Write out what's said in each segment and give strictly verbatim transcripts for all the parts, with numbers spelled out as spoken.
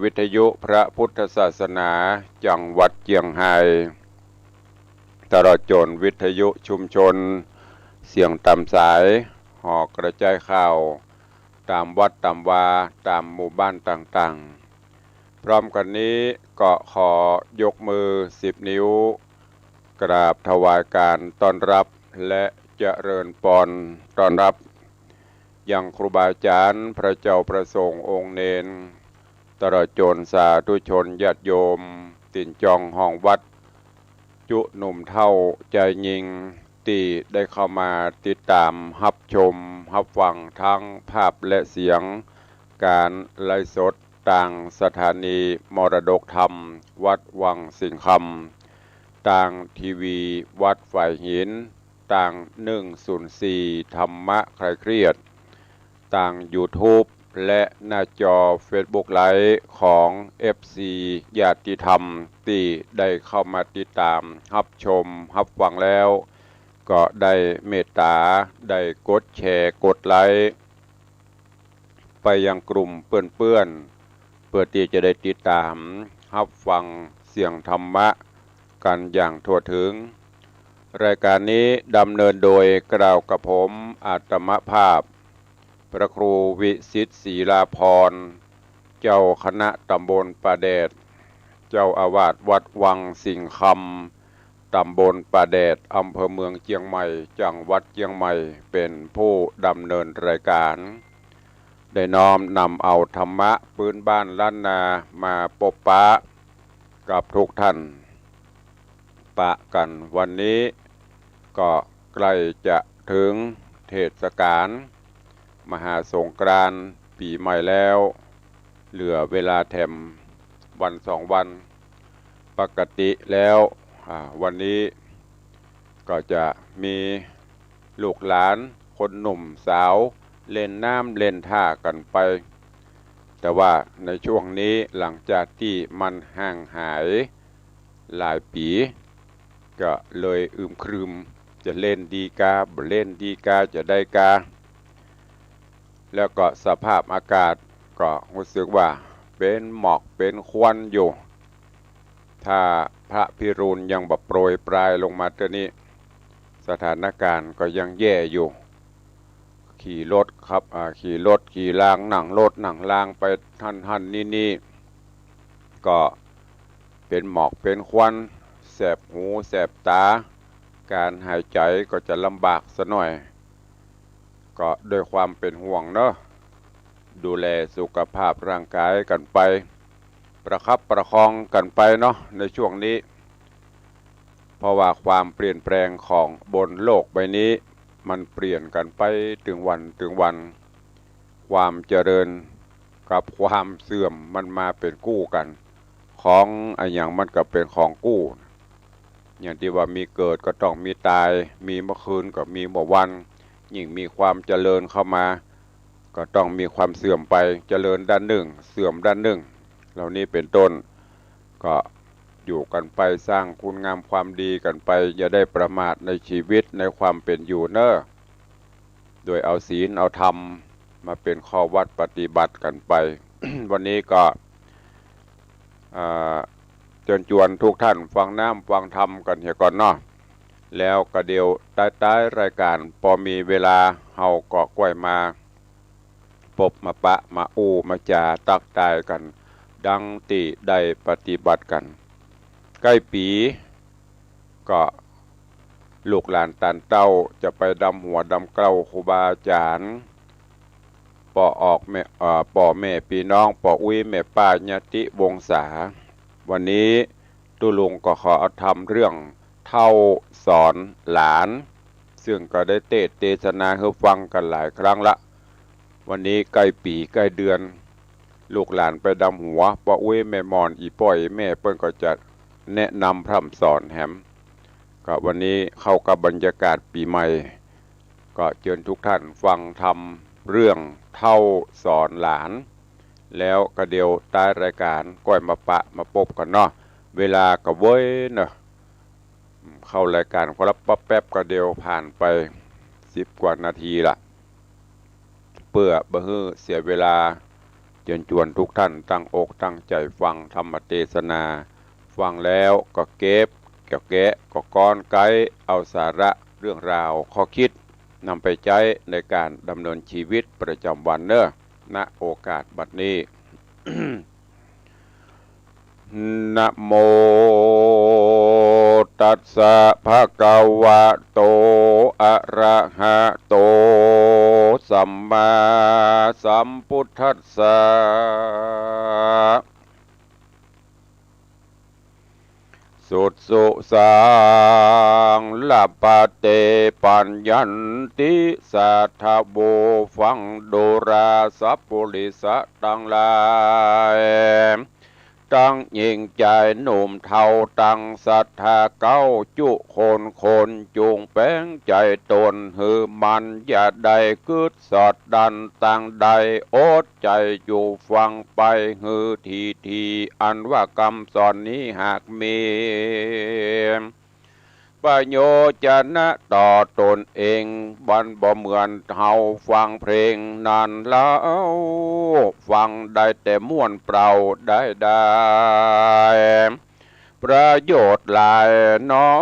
วิทยุพระพุทธศาสนาจังหวัดเจียงไฮ้ ตลอดจ๋นวิทยุชุมชนเสียงต๋ามสาย หอกระจายข่าวต๋ามวัดต๋ามวา ต๋ามหมู่บ้านต่างๆ พร้อมกั๋นนี้ก็ขอยกมือสิบนิ้ว กราบถวายก๋านต้อนรับและเจริญปอนต้อนรับ ยังครูบาอาจ๋ารย์ พระเจ้าพระสงฆ์องค์เณร ตลอดจ๋นสาธุชนญาติโยม ตี๋นจองห้องวัด จุหนุ่มเฒ่าจายญิง ตี้ได้เข้ามาติดต๋ามฮับชมฮับฟังทั้งภาพและเสียง ก๋านไลฟ์สดตางสถานีมรดกธรรมวัดวังสิงห์คำ ตางทีวีวัดฝายหิน ตางหนึ่งศูนย์สี่ธรรมะคลายเครียด ตางยูทูบและหน้าจอเฟซบุ๊กไลฟ์ของเอฟซีญาติธรรม ตี้ได้เข้ามาติดต๋ามฮับชมฮับฟังแล้ว ก็ได้เมตต๋าได้กดแชร์กดไลค์ ไปยังกลุ่มเปื้อนๆ เปื้อตี้จะได้ติดต๋ามฮับฟังเสียงธรรมะกั๋นอย่างทั่วเถิง รายก๋านนี้ดำเนินโดยกล่าวกับผมอาตมภาพ พระครูวิสิทธิ์ศรีลาภรณ์ เจ้าคณะต๋ำบลป่าแดด เจ้าอาวาสวัดวังสิงห์คำ ต๋ำบลป่าแดด อำเภอเมืองเจียงใหม่ จังหวัดเจียงใหม่ เป๋นผู้ดำเนินรายก๋าน ได้น้อมนำเอาธรรมะปื๊นบ้านล้านนามาปบปะกับทุกท่าน ปะกั๋นวันนี้ก็ใก้จะเถิงเทศกาลมหาสงกรานต์ปี๋ใหม่แล้ว เหลือเวลาแถมวันสองวัน ปกติแล้ว อ่า วันนี้ก็จะมีลูกหลานคนหนุ่มสาวเล่นน้ำเล่นท่ากั๋นไป แต่ว่าในช่วงนี้หลังจากตี้มันห่างหายหลายปี๋ ก็เลยอึมครึม จะเล่นดีกา บ่เล่นดีกา จะได้กา แล้วก็สภาพอากาศก็ฮู้สึกว่าเป๋นหมอกเป๋นควันอยู่ ถ้าพระพิรุณยังบ่โปรยปรายลงมาเตื้อนี้ สถานการณ์ก็ยังแย่อยู่ ขี่รถขับ อ่า ขี่รถขี่ราง นั่งรถนั่งรางไปหั้นหั้นนี่นี่ ก็เป๋นหมอกเป๋นควัน แสบหูแสบต๋า ก๋านหายใจ๋ก็จะลำบากสักหน่อย ก็ด้วยความเป๋นห่วงเนาะ ดูแลสุขภาพร่างกายกั๋นไป ประคับประคองกั๋นไปเนาะในช่วงนี้ เพราะว่าความเปลี่ยนแปลงของบนโลกใบนี้ มันเปลี่ยนกั๋นไปตึงวันตึงวัน ความเจริญกับความเสื่อมมันมาเป๋นกู้กั๋น ของอะหยังมันก็เป๋นของกู้ อย่างตี้ว่ามีเกิดก็ต้องมีต๋าย มีเมื่อคืนก็มีเมื่อวัน ยิ่งมีความเจริญเข้ามา ก็ต้องมีความเสื่อมไป เจริญด้านนึ่ง เสื่อมด้านนึ่ง เหล่านี้เป๋นต้น ก็อยู่กั๋นไป สร้างคุณงามความดีกั๋นไป อย่าได้ประมาทในชีวิตในความเป๋นอยู่เนาะ โดยเอาศีลเอาธรรมมาเป๋นข้อวัดปฏิบัติกั๋นไป วันนี้ก็ อ่า เจิญจวนทุกท่านฟังน้ำฟังธรรมกั๋นเหียก่อนเนาะ แล้วก็เดี๋ยวต๊ายๆ รายก๋าน ปอมีเวลาเฮาก็ก้อยมาปบมาปะมาอู้มาจ๋าตักตายกั๋น ดังตี้ได้ปฏิบัติกั๋น ใก้ปี๋ ก็ลูกหลานต้านเต้าจะไปดำหัวดำเกล้าครูบาอาจารย์ ป้อออกแม่ เอ่อ ป้อแม่ปี้น้อง ป้ออุ๊ยแม่ป้าญาติวงศา วันนี้ตุ๊ลุงก็ขอเอาธรรมเรื่องเฒ่าสอนหลาน ซึ่งก็ได้เตสน์เตสนาหื้อฟังกั๋นหลายครั้งละ วันนี้ใก้ปี๋ใก้เดือน ลูกหลานไปดำหัว ป้ออุ๊ยแม่หม่อน อี่ป้ออี่แม่เปิ้นก็จะแนะนำพร่ำสอนแหม ก็วันนี้เข้ากับบรรยากาศปี๋ใหม่ ก็เจิญทุกท่านฟังธรรมเรื่องเฒ่าสอนหลาน แล้วก็เดี๋ยวต๊ายรายก๋านก้อยมาปะมาปบกั๋นเนาะ เวลาก็เว้ยเนาะ เข้ารายก๋านคนละแป๊บๆ ก็เดี๋ยวผ่านไปสิบกว่านาทีละ เปื้อบ่หื้อเสียเวลา เจิญจวนทุกท่านตั้งอกตั้งใจ๋ฟังธรรมเตสนา ฟังแล้วก็เก็บ ก็แกะ ก็ก๊อนไก๊ เอาสาระเรื่องราวข้อคิดนำไปใจ๊ในก๋านดำเนินชีวิตประจ๋ำวันเน่อ ณ โอกาสบัดนี้ นะโม ตัสสะ ภะคะวะโต อะระหะโต สัมมาสัมพุทธัสสะ สุสุสัง ละพะเต ปัญญันติ สาธะโว ฟังดูราสัปปุริสะตังหลาย ตังญิงจายหนุ่มเฒ่าตังศรัทธาเก้าจุคนคน จุ่งแป๋งใจ๋ต๋นหื้อมั่น อย่าได้กึ๊ดสอดดั้นตางใด อดใจ๋อยู่ฟังไปหื้อถี่ๆ อันว่ากำสอนนี้หากมี ประโยชน์จะนะต่อต๋นเอง บ่อนบ่เหมือนเฮาฟังเพลงนั้นเล่า ฟังได้แต่ม่วนเปล่าได้ได้ ประโยชน์หลายน้อ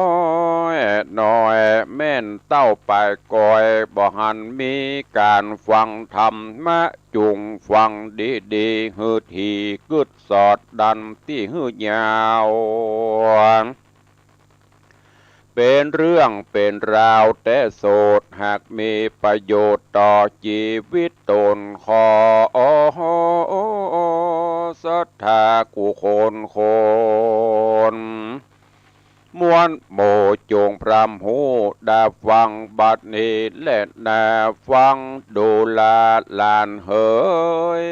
ยน้อย แม่นเต้าปายกอย บ่หันมีก๋านฟังธรรมะ จุ่งฟังดีๆ หื้อถี่กึ๊ดสอดดั้นตี้หื้อยาว เป๋นเรื่องเป๋นราวแต๊โสด หากมีประโยชน์ต่อจีวิตต๋น ขอศรัทธากู้คนคน มวลหมู่จุ่งพร่ำฮู้ดาฟังบัดนี้แลนา ฟังดูราหลานเหย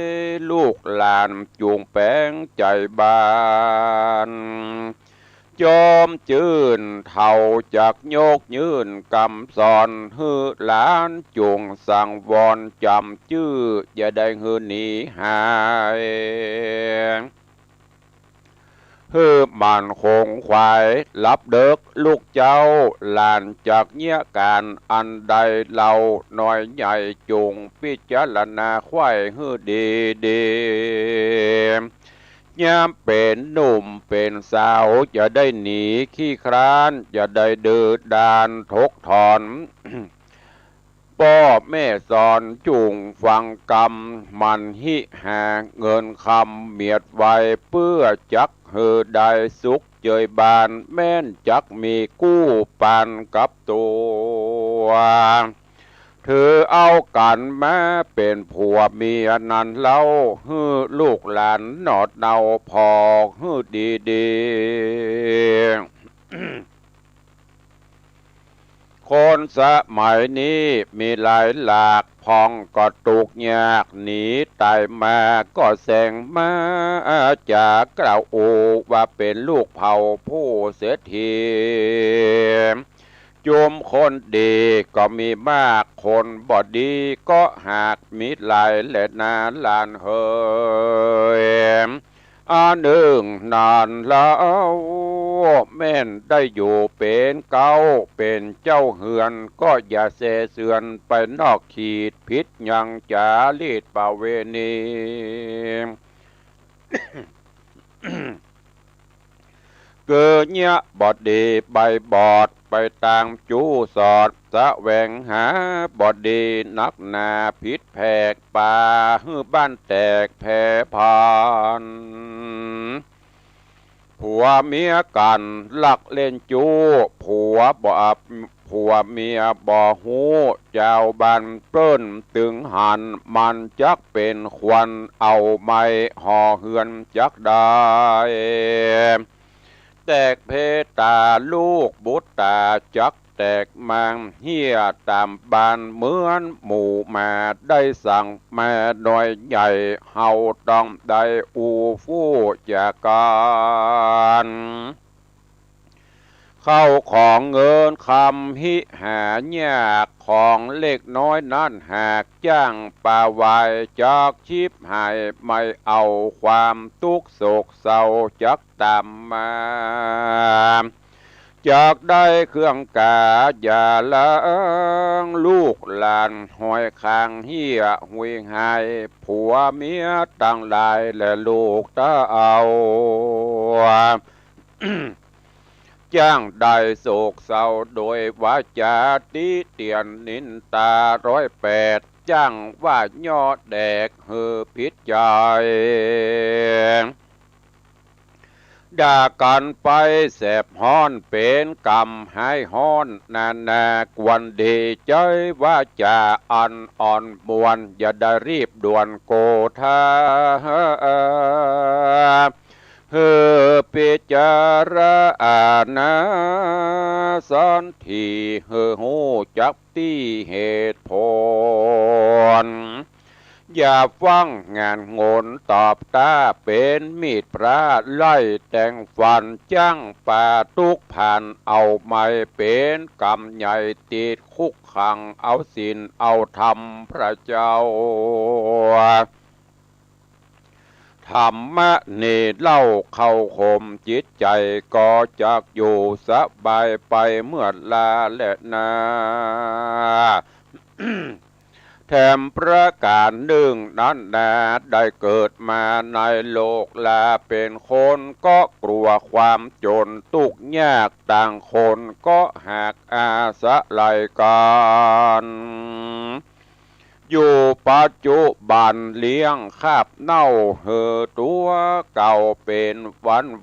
ลูกหลานจุ่งแป๋งใจ๋บาน จอมจื้นเฒ่าจักยกยื่นกำสอน หื้อหลานจุ่งสังวรจ๋ำจื้อ อย่าได้หื้อหนีหาย หื้อมั่นคงไขว่ หลับเดิ็กลุกเจ๊า หลานจักเยียะก๋านอันใดเล่า น้อยใหญ่จุ่งพิจารณาใคว่หื้อดีๆ ยามเป๋นหนุ่มเป๋นสาว อย่าได้หนีขี้คร้าน อย่าได้ดื้อด้านถกถอน ป้อแม่สอนจุ่งฟังกำ หมั่นฮิหาเงินคำเมียดไว้ เปื้อจักหื้อได้สุขเจยบาน แม้นจักมีกู้ปานกับตั๋ว ถือเอากั๋นมาเป๋นผัวเมียนั้นเล่า หื้อลูกหลานหนอดเนาพอกหื้อดีๆ คนสมัยนี้มีหลายหลาก พ่องก็ตุ๊กยาก หนีต๋ายมาก็แสงมา จ๋ากล่าวโอว่าเป๋นลูกเผ่าผู้เศรษฐี จุมคนดีก็มีมาก คนบ่ดีก็หากมีหลายแลนาหลานเหย อันนึ่งนั้นเล่า แม้นได้อยู่เป๋นเก๊าเป๋นเจ้าเฮือน ก็อย่าแส่เสือนไปนอกขีด ผิดยังจารีตประเวณี เกิดเยียะบ่ดีใบบอด ไปตางจู้สอด แสวงหาบ่ดีนักหนา ผิดแผกปาหื้อบ้านแตกแผ่พัน ผัวเมียกั๋นลักเล่นจู้ ผัวบ่อับ ผัวเมียบ่ฮู้ จาวบ้านเปิ้นตึงหัน มันจักเป๋นควัน เอาไม้ห่อเฮือนจักได้ แตกเพตาลูกบุตรต๋าจักแตกมาง เฮี้ยต๋ามบ้านเหมือนหมู่หมา ได้สั่งแม่น้อยใหญ่ เฮาต้องได้อู้ฟู้จากกั๋น เข้าของเงินคำฮิหายาก ของเล็กน้อยนั้นหากจ้างปาวาย จักฉิบหาย ไม่เอาความตุ๊กข์โศกเศร้าจักต๋ามมา จ อยากได้เครื่องก๋าอย่าหลง ลูกหลานห้อยคางเฮี้ยหุยหาย ผัวเมียตังหลายและลูกเต้า จ้างได้โศกเศร้าโดยวาจา ติเตียนนินตาร้อยแปด จ้างว่าย่อแดกหื้อผิดใจ๋ ด่ากั๋นไปแสบฮ้อน เป๋นกรรมฮ้ายฮ้อนนานา ควรดีใจ๊วาจาอันอ่อนม่วน อย่าได้รีบด่วนโกธา หื้อพิจารณาสันที หื้อฮู้จักตี้เหตุผล อย่าฟั่งงานงนตอบต้า เป๋นมีดพระไล่แตงฟัน จ้างปาตุ๊กผ่านเอาไม้ เป๋นกรรมใหญ่ติดคุกขัง เอาศีลเอาธรรมพระเจ้า ธรรมะนี่เล่าเข้าข่มจิตใจ๋ ก็จักอยู่สบายไปเมื่อลาแลนา แถมประก๋านนึ่งนั้นนา ได้เกิดมาในโลกลาเป๋นคน ก็กลัวความจ๋นตุ๊กยาก ต่างคนก็หากอาศัยกั๋น อยู่ปัจจุบันเลี้ยงคาบเน่าหื้อตั๋วเก่าเป๋น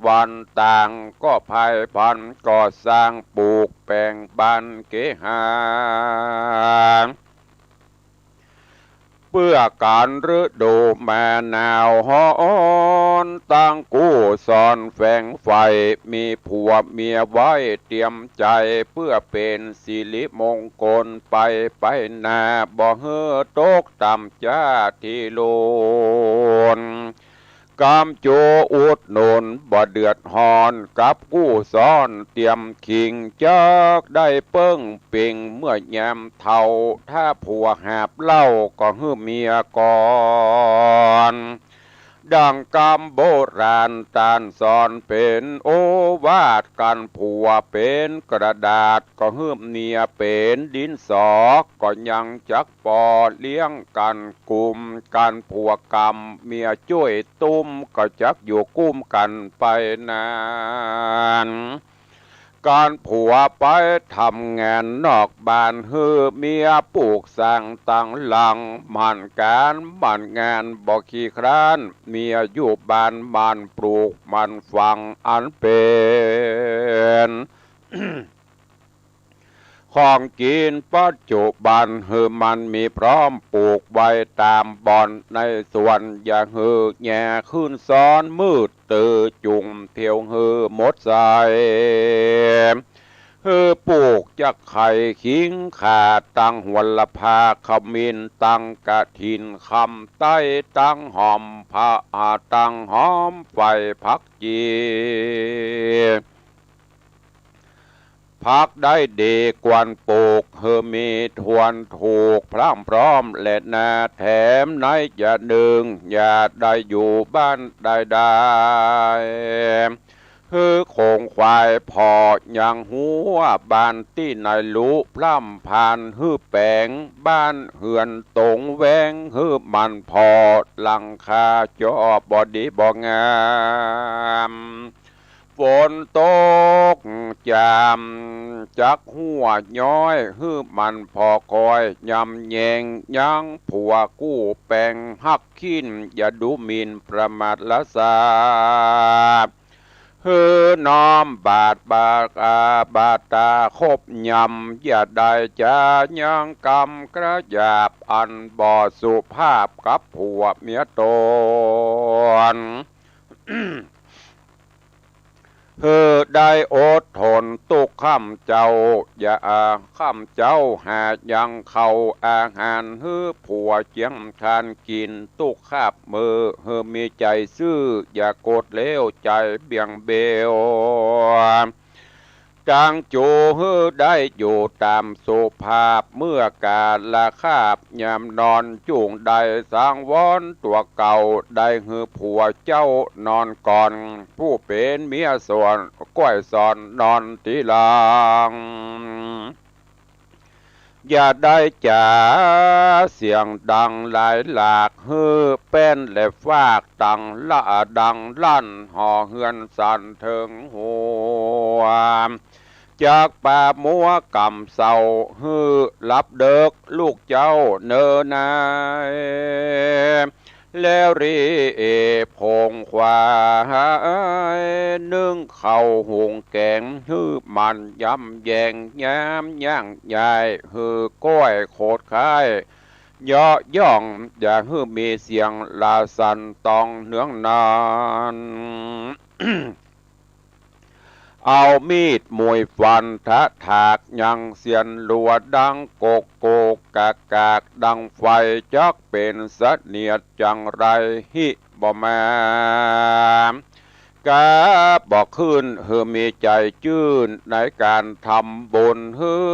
วันๆ ต่างก็พายพันก่อสร้าง ปลูกแป๋งบ้านเกหา เปื้อก๋านฤดูมาหนาวฮ้อน ตังกู้ซ่อนแฝงใฝ่ มีผัวเมียไว้เตรียมใจ๋ เปื้อเป๋นสิริมงคลไปไปนา บ่หื้อตกต่ำจ้าตี้ลูน กำจูอุดหนุนบ่เดือดฮ้อน กับกู้ซ่อนเตรียมคิง จักได้เปิ้งปิงเมื่อยามเฒ่า ถ้าผัวหาบเหล้าก็หื้อเมียก่อน ดังกำโบราณต้านสอนเป๋นโอวาท กั๋นผัวเป๋นกระดาษ ก็หื้อเมียเป๋นดินสอ ก็ยังจักปอเลี้ยงกั๋นกุม กั๋นผัวกำเมียจ้วยตุ้ม ก็จักอยู่กุ้มกั๋นไปนาน กั๋นผัวไปทำงานนอกบ้าน หื้อเมียปลูกสร้างตังหลัง หมั่นก๋านหมั่นงานบ่ขี้คร้าน เมียอยู่บ้านหมั่นปลูกหมั่นฝัง อันเป๋น ของกิ๋นปัจจุบันหื้อมันมีพร้อม ปลูกไว้ต๋ามบ่อนในสวน อย่าหื้อแหย่คืนซ้อน มืดตื่อจุ่งเตียวหื้อหมดใส หื้อปลูกจักไข่ขิงข่า ตังหัวละพาขมิ้น ตังกระถินคำใต้ ตังหอมพะอา ตังหอมใฝ่ผักจี ผักได้ดีควรปลูก หื้อมีทวนถูกพร่ำพร้อมแลนา แถมในจะนึ่ง อย่าได้อยู่บ้านได้ได้ หื้อโขงควายผ่อยังหัวบ้านตี้ในลุพร่ำผ่าน หื้อแป๋งบ้านเฮือนตงแวง หื้อมันผ่อหลังคาจอบ่ดีบ่งาม ฝนตกจามจักหัวย้อย หื้อมันผ่อคอยยำแยง ยังผัวกู้แป๋งฮักขิ้น อย่าดูหมิ่นประมาทละสาบ หื้อน้อมบาตรบาตรอาบาตรตาคบยำ อย่าได้จายังกำกระหยาบ อันบ่สุภาพกับผัวเมียตน หื้อได้อดทนตุ๊กค่ำเจ๊า อย่าค่ำเจ๊าหายังข้าวอาหาร หื้อผัวเจียมทานกิ๋นตุ๊กคาบมื้อ หื้อมีใจ๋ซื่อ อย่ากดเลวใจ๋เบี่ยงเบน ตังจู๋หื้อได้อยู่ต๋ามสุภาพ เมื่อกาลคาบยามนอน จุ่งได้สังวรตั๋วเก่า ได้หื้อผัวเจ้านอนก่อน ผู้เป๋นเมียสอน ก้อยสอนนอนตี้หลัง อย่าได้จ๋าเสียงดังหลายหลาก หื้อแป้นและฟากตังละดังลั่น หอเฮือนสั่นเถิงหัว จักปามัวก่ำเซา หื้อหลับเดิกลูกเจ้าเนอนาย แล้วรีบโผงขวาย นึ่งข้าวหุงแก๋ง หื้อมันยำแยง ยามย่างใหญ่ หื้อก้อยโขดคาย เยาะย่อง อย่าหื้อมีเสียงละสั่นตองเนืองนาน เอามีดหมุยฟันทะถาก ยังเสียนลัวดังโกกโกกกากกาก ดังไฟจักเป๋นเสนียดจังไร หิบ่แม้กาบ่ขึ้น หื้อมีใจ๋จื้นในก๋านทำบุญ หื้อ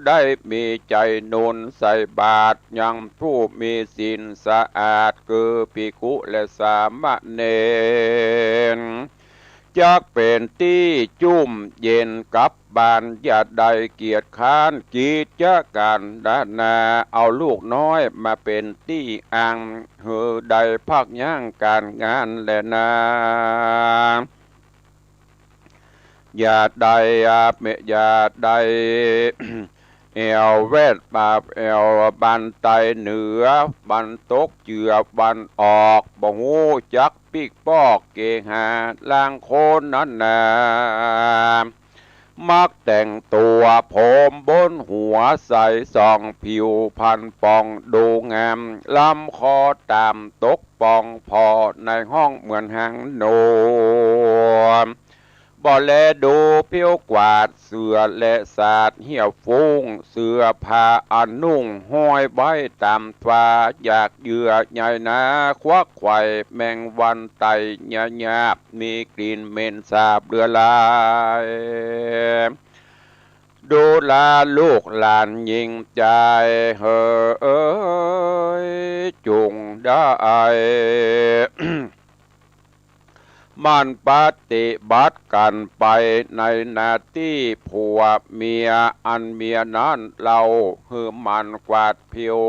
ได้มีใจ๋หนุนใส่บาตร ยังผู้มีศีลสะอาด คือภิกขุและสามเณร จักเป๋นตี้จุ่มเย็นกับบ้าน อย่าได้เกียจคร้านกิจก๋านนานา เอาลูกน้อยมาเป๋นตี้อัง หื้อได้พักยั้งก๋านงานแลนา อย่าได้ อ่า อย่าได้ แอ่วแวดปาบแอ่วบันใต้เหนือ บันตกเจือบันออก บ่ฮู้จักปิ๊กปอกเกหา ลางคนนั้นนา มักแต่งตั๋วผมบนหัวใสส่องผิวพรรณป่องดูงาม ลำคอต๋ามตกป่องผ่อในห้องเหมือนหางหนู บ่แลดูผิวกวาดเสื้อและสาดเหียบฟุ้ง เสื้อผ้าอันนุ่งห้อยไว้ต๋ามฟ้า อยากเยื่อใยนา ควักไขว่แมงวันไต่หยาบๆ มีกลิ่นเหม็นสาบเลือหลาย ดูราลูกหลานหญิงจายเหย จุ่งได้ หมั่นปฏิบัติกั๋นไปในหน้าตี้ผัวเมีย อันเมียนั้นเล่า หื้อหมั่นกวาดผิว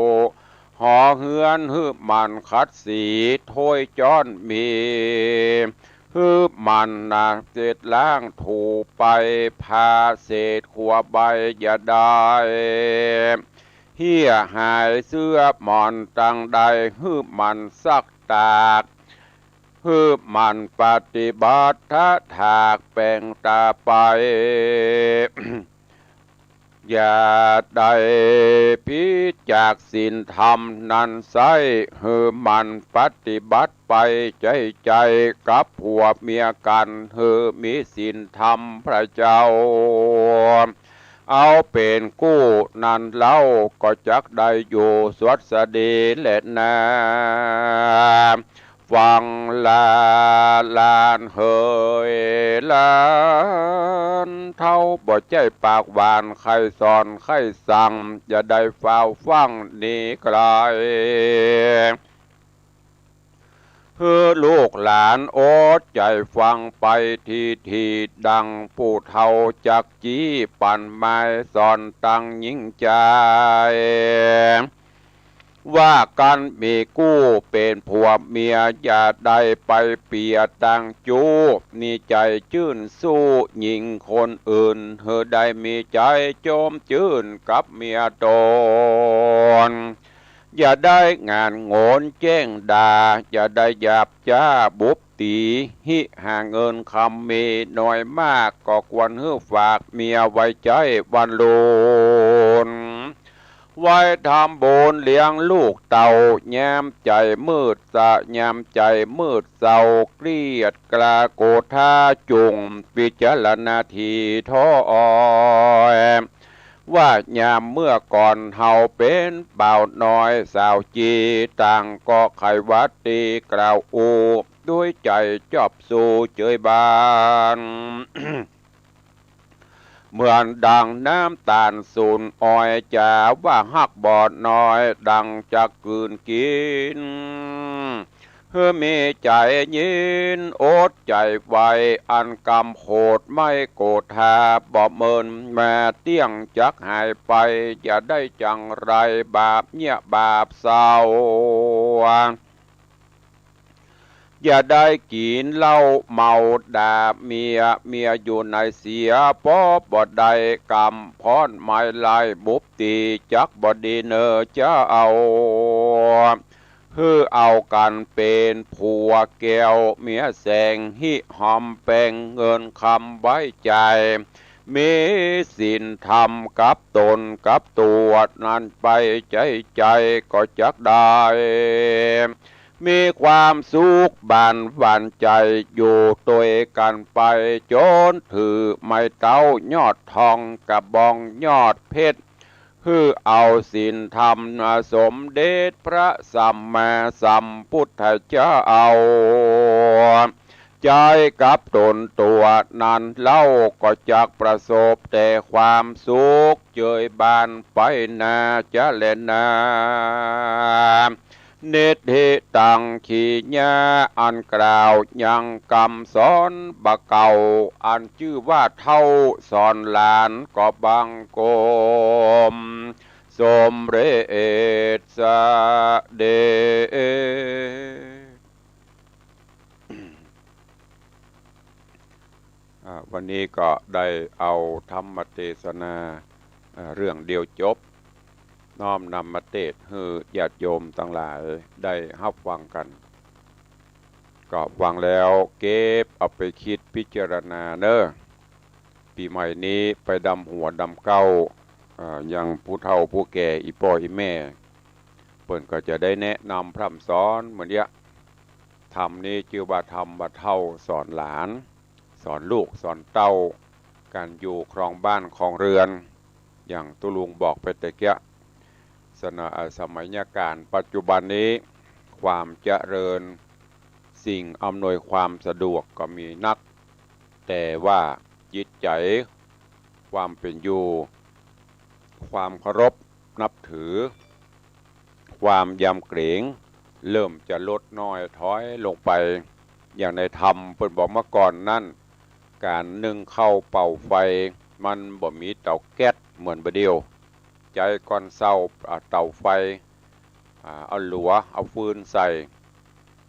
หอเฮือน หื้อหมั่นขัดสีถ้วยจ๊อนหมี่ หื้อหมั่นนะเช็ดล้างถูไป ผ้าเศษขัวใบอย่าได้เหียหาย เสื้อหมอนตังใด หื้อหมั่นซักตาก หื้อหมั่นปฏิบัติทะถากแป๋งต๋าไป อย่าได้ผิดจากศีลธรรมนั้นไส้ หื้อหมั่นปฏิบัติไปใจ๊ๆ กับผัวเมียกั๋น หื้อมีศีลธรรมพระเจ้า เอาเป๋นกู้นั้นเล่า ก็จักได้อยู่สวัสดีแลนา ฟังลาหลานเหย หลานเฒ่าบ่ใจ้ปากหวาน ใค่สอนใค่สั่ง อย่าได้ฟ้าวฟั่งหนีไก๋ หื้อลูกหลานอดใจ๋ฟังไปทีๆ ดังผู้เฒ่าจักจี้ปั๋นไม้สอนตังหญิงจาย ว่ากั๋นมีกู้เป๋นผัวเมีย อย่าได้ไปเปียตังจู้ มีใจ๋จื้นสู้หญิงคนอื่น หื้อได้มีใจ๋จมจื้นกับเมียต๋น อย่าได้หงานโหงนแจ้งด่า อย่าได้หยาบจ๊าบุบตี๋ หิหาเงินคำมีน้อยมาก ก็ควรหื้อฝากเมียไว้ใจ๊วันลุน ไว้ทำบุญเลี้ยงลูกเต้า ยามใจ๋มืดสะ ยามใจ๋มืดเศร้า เกลียดกล้าโกธา จุ่งพิจารณาถี่ถ้อย ว่ายามเมื่อก่อนเฮาเป๋นบ่าวน้อยสาวจี๋ ต่างก็ใค่หวัดดีกล่าวอู้ ด้วยใจ๋จอบสู้เจยบาน เหมือนดังน้ำตาลสูนอ้อย จ๋าว่าฮักบ่น้อย ดังจักกลืนกิ๋น หื้อมีใจ๋ยิน อดใจ๋ไว้ อันกำโขดไม้โกธา บ่เมินแม้เตี้ยงจักหายไป อย่าได้จังไร บาปเยียะบาปเศร้า อย่าได้กิ๋นเหล้าเมาด่าเมีย เมียอยู่ไหนเสีย ปอบ่ได้กำ พร้อนไม้ไล่บุบตี๋ จักบ่ดีเน่อเจ้า หื้อเอากั๋นเป๋นผัวแก้วเมียแสง ฮิหอมแปงเงินคำไว้ใจ๋ มีศีลธรรมกับต๋นกับตั๋ว นั้นไปใจ๊ใจ๋ก็จักได้ มีความสุขบานหวานใจ๋ อยู่ตวยกั๋นไป จ๋นถือไม้เต๊ายอดทอง กระบองยอดเพชร หื้อเอาศีลธรรมสมเด็จพระสัมมาสัมพุทธเจ้า ใจ๊กับต๋นตั๋วนั้นเล่า ก็จักประสบแต่ความสุข เจยบานไปนาจะแลนา นิทธิตัง ขีญา อันกล่าวยังกำสอนบ่าเก่า อันจื้อว่าเฒ่าสอนหลาน ก็บังคมสมเร็จเสด็จ อ่า วันนี้ก็ได้เอาธรรมเตสนา อ่า เรื่องเดียวจบ น้อมนำมาเตสน์หื้อญาติโยมตังหลายได้ฮับฟังกั๋น ก็ฟังแล้วเก็บเอาไปกึ๊ดพิจารณาเน่อ ปี๋ใหม่นี้ไปดำหัวดำเก๊า อ่า อย่างผู้เฒ่าผู้แก่ อี่ป้ออี่แม่ เปิ้นก็จะได้แนะนำพร่ำสอนเหมือนเยียะ ธรรมนี้จื้อว่าธรรมบ่าเฒ่าสอนหลาน สอนลูกสอนเต้า ก๋านอยู่ครองบ้านครองเรือน อย่างตุ๊ลุงบอกไปตะเกียะ สนะ อ่า สมัยก๋าลปัจจุบันนี้ ความเจริญ สิ่งอำนวยความสะดวกก็มีนัก แต่ว่าจิตใจ๋ ความเป๋นอยู่ ความเคารพนับถือ ความยำเกรง เริ่มจะลดน้อยถอยลงไป อย่างในธรรมเปิ้นบอกเมื่อก่อนนั้น ก๋านนึ่งข้าวเป่าไฟ มันบ่มีเต๋าแก๊สเหมือนบ่าเดี่ยว ใจ๊ก้อนเซ้า อ่า เต๋าไฟ อ่า เอาหลัว เอาฟืนใส่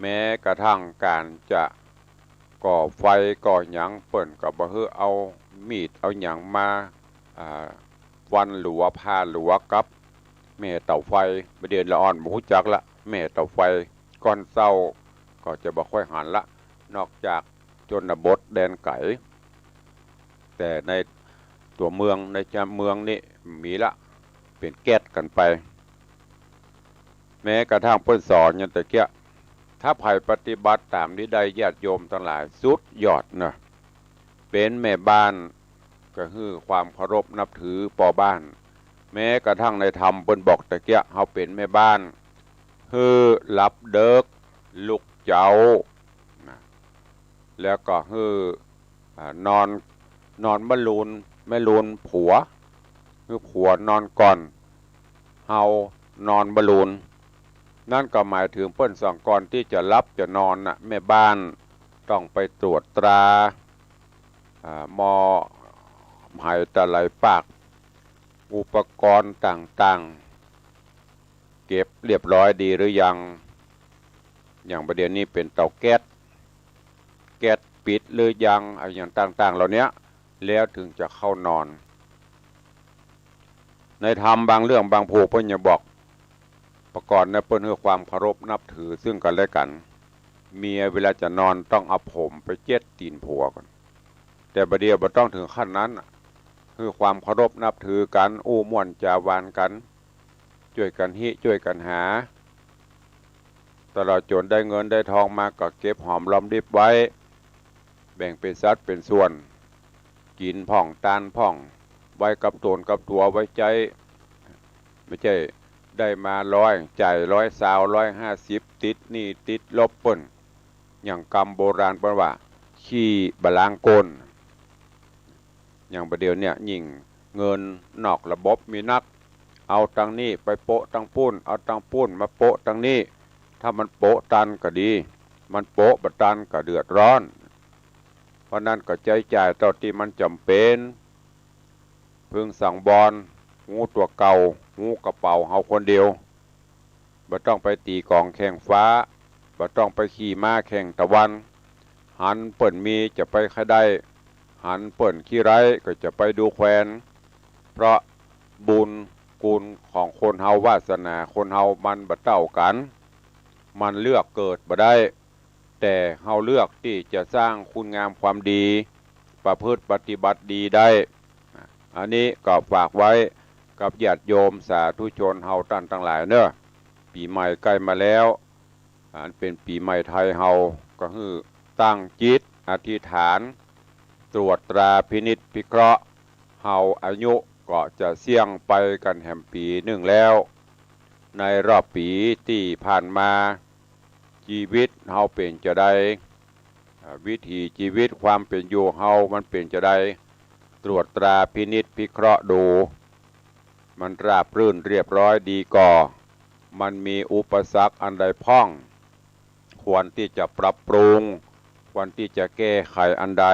แม้กระทั่งก๋านจะก่อไฟก่อหยัง เปิ้นก็บ่หื้อเอามีดเอาหยังมา อ่า ฟันหลัว ผ่าหลัวกับแม่เต๋าไฟ บ่าเดี่ยวละอ่อนบ่ฮู้จักละ แม่เต๋าไฟ ก้อนเซ้าก็จะบ่ค่อยหันละ นอกจากชนบทแดนไก๋ แต่ในตั๋วเมือง ในจำเมืองนี่มีละ เป๋นแก๊สกั๋นไป แม้กระทั่งเปิ้นสอนอย่างตะเกียะ ถ้าใผปฏิบัติต๋ามนี้ได้ ญาติโยมตังหลาย สุดยอดเน่อ เป๋นแม่บ้านก็หื้อความเคารพนับถือป้อบ้าน แม้กระทั่งในธรรมเปิ้นบอกตะเกียะ เฮาเป๋นแม่บ้าน หื้อหลับเดิ็กลุกเจ๊า นะ แล้วก็หื้อ อ่า นอน นอนมะลูน แม่ลูนผัว หื้อผัวนอนก่อน เฮานอนมะลูน นั้นก็หมายเถิงเปิ้นสองก่อนตี้จะหลับจะนอนน่ะ แม่บ้านต้องไปตรวจตรา อ่า หม้อไหตะไหลปาก อุปกรณ์ต่างๆ เก็บเรียบร้อยดีหรือยัง อย่างบ่าเดี่ยวนี้เป๋นเต๋าแก๊ส แก๊สปิดหรือยัง อะหยังต่างๆ เหล่าเนี้ย แล้วเถิงจะเข้านอน ในธรรมบางเรื่องบางผูกเปิ้นยังบอก เมื่อก่อนเนี่ยเปิ้นหื้อความเคารพนับถือซึ่งกั๋นและกั๋น เมียเวลาจะนอนต้องเอาผมไปเจ็ดตี๋นผัวก่อน แต่บ่าเดี่ยวบ่ต้องเถิงขั้นนั้นน่ะ หื้อความเคารพนับถือกั๋น อู้ม่วนจ๋าหวานกั๋น จ้วยกั๋นฮิ จ้วยกั๋นหา ตลอดจ๋นได้เงินได้ทองมาก็เก็บหอมรอมริบไว้ แบ่งเป๋นสัดเป๋นส่วน กิ๋นพ่อง ตานพ่อง ไว้กับต๋นกับตั๋ว ไว้ใจ๊ บ่ใจ้ได้มาร้อย จ่ายร้อยซาว ร้อยห้าสิบ ติดหนี้ติดลบเปิ้น อย่างกำโบราณเปิ้นว่า ขี้บ่ล้างก้น อย่างบ่าเดี่ยวเนี่ยยิ่งเงินนอกระบบมีนัก เอาตังนี้ไปโปะตังปู้น เอาตังปู้นมาโปะตังนี้ ถ้ามันโปะตันก็ดี มันโปะบ่ตันก็เดือดร้อน เพราะนั้นก็ใจ๊จ่ายเต้าตี้มันจ๋ำเป๋น พึงสังวร ฮู้ตั๋วเก่า ฮู้กระเป๋าเฮาคนเดียว บ่ต้องไปตี๋ก๋องแข่งฟ้า บ่ต้องไปขี่ม้าแข่งตะวัน หันเปิ้นมีจะไปใค่ได้ หันเปิ้นขี้ไร้ก็จะไปดูแควน เพราะบุญคุณของคนเฮา วาสนาคนเฮามันบ่เต้ากั๋น มันเลือกเกิดบ่ได้ แต่เฮาเลือกตี้จะสร้างคุณงามความดี ประพฤติปฏิบัติดีได้ อันนี้ก็ฝากไว้กับญาติโยมสาธุชนเฮาต้านตังหลายเนาะ ปี๋ใหม่ใก้มาแล้ว อันเป๋นปี๋ใหม่ไทยเฮา ก็หื้อตั้งจิตอธิษฐาน ตรวจตราพินิจพิเคราะห์ เฮาอายุก็จะเสี้ยงไปกั๋นแหมปี๋นึ่งแล้ว ในรอบปี๋ตี้ผ่านมา จีวิตเฮาเป๋นจาใด อ่า วิถีจีวิตความเป๋นอยู่เฮามันเป๋นจาใด ตรวจตราพินิจพิเคราะห์ดู มันราบรื่นเรียบร้อยดีก่อ มันมีอุปสรรคอันใดพ่อง ควรตี้จะปรับปรุง ควรตี้จะแก้ไขอันใด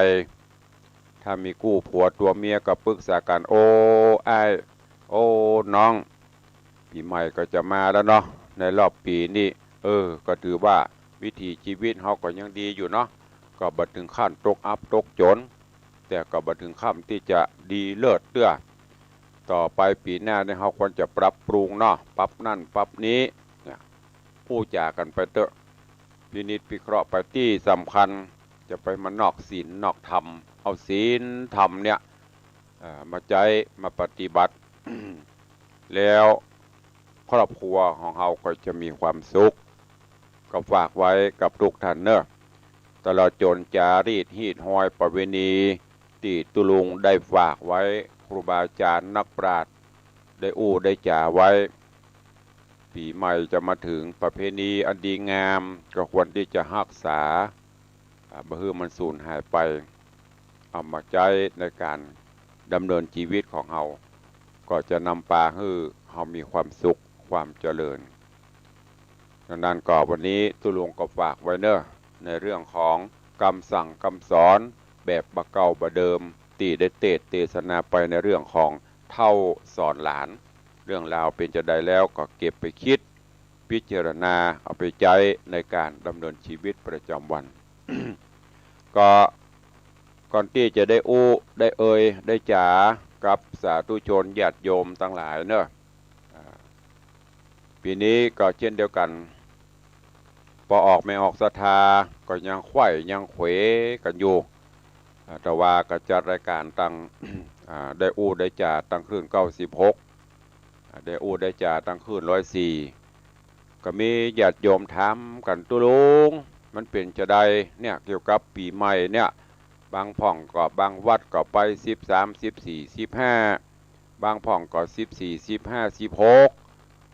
ถ้ามีกู้ผัวตั๋วเมียก็ปรึกษากั๋น โอ้ อ้าย โอ้ น้อง ปี๋ใหม่ก็จะมาแล้วเนาะ ในรอบปี๋นี้ เออ ก็ถือว่าวิถีจีวิตเฮาก็ยังดีอยู่เนาะ ก็บ่เถิงขั้นตกอับตกจ๋น แต่ก็บ่เถิงขั้นตี้จะดีเลิศเตื้อ ต่อไปปี๋หน้านี่เฮาควรจะปรับปรุงเนาะ ปรับนั่นปรับนี้ เนี่ย อู้จ๋ากั๋นไปเต๊อะ พินิจพิเคราะห์ไป ตี้สำคัญ จะไปมานอกศีลนอกธรรม เอาศีลธรรมเนี่ย เอ่อ มาใจ๊มาปฏิบัติ แล้วครอบครัวของเฮาก็จะมีความสุข ก็ฝากไว้กับทุกท่านเนาะ ตลอดจ๋นจารีตฮีตฮอยประเวณี ตี้ตุ๊ลุงได้ฝากไว้ ครูบาอาจ๋ารย์นักปราชญ์ได้อู้ได้จ๋าไว้ ปี๋ใหม่จะมาเถิง ประเพณีอันดีงาม ก็ควรตี้จะฮักษา อ่า บ่หื้อมันสูญหายไป เอามาใจ๊ในก๋านดำเนินจีวิตของเฮา ก็จะนำปาหื้อเฮามีความสุข ความเจริญ ดังนั้นก็วันนี้ตุ๊ลุงก็ฝากไว้เนาะ ในเรื่องของกำสั่งกำสอนแบบบ่าเก่าบ่าเดิม ตี้ได้เตสน์เตสนาไปในเรื่องของเฒ่าสอนหลาน เรื่องราวเป๋นจาใดแล้วก็เก็บไปคิด พิจารณาเอาไปใจ๊ในก๋านดำเนินจีวิตประจ๋ำวัน ก็ก่อนตี้จะได้อู้ได้เอ่ยได้จ๋ากับสาธุชนญาติโยมตังหลายเนาะ อ่า ปี๋นี้ก็เจ้นเดียวกั๋น ป้อออกแม่ออกศรัทธาก็ยังไขว้ยังเขวกั๋นอยู่ อ่า แต่ว่าก็จัดรายก๋านตัง อ่า ได้อู้ได้จ๋าตังคลื่นเก้าสิบหก อ่า ได้อู้ได้จ๋าตังคลื่นร้อยสี่ ก็มีญาติโยมถามกั๋น ตุ๊ลุง มันเป๋นจาใดเนี่ย เกี่ยวกับปี๋ใหม่เนี่ย บางพ่องก็บางวัดก็ไปสิบสาม สิบสี่ สิบห้า บางพ่องก็สิบสี่ สิบห้า สิบหก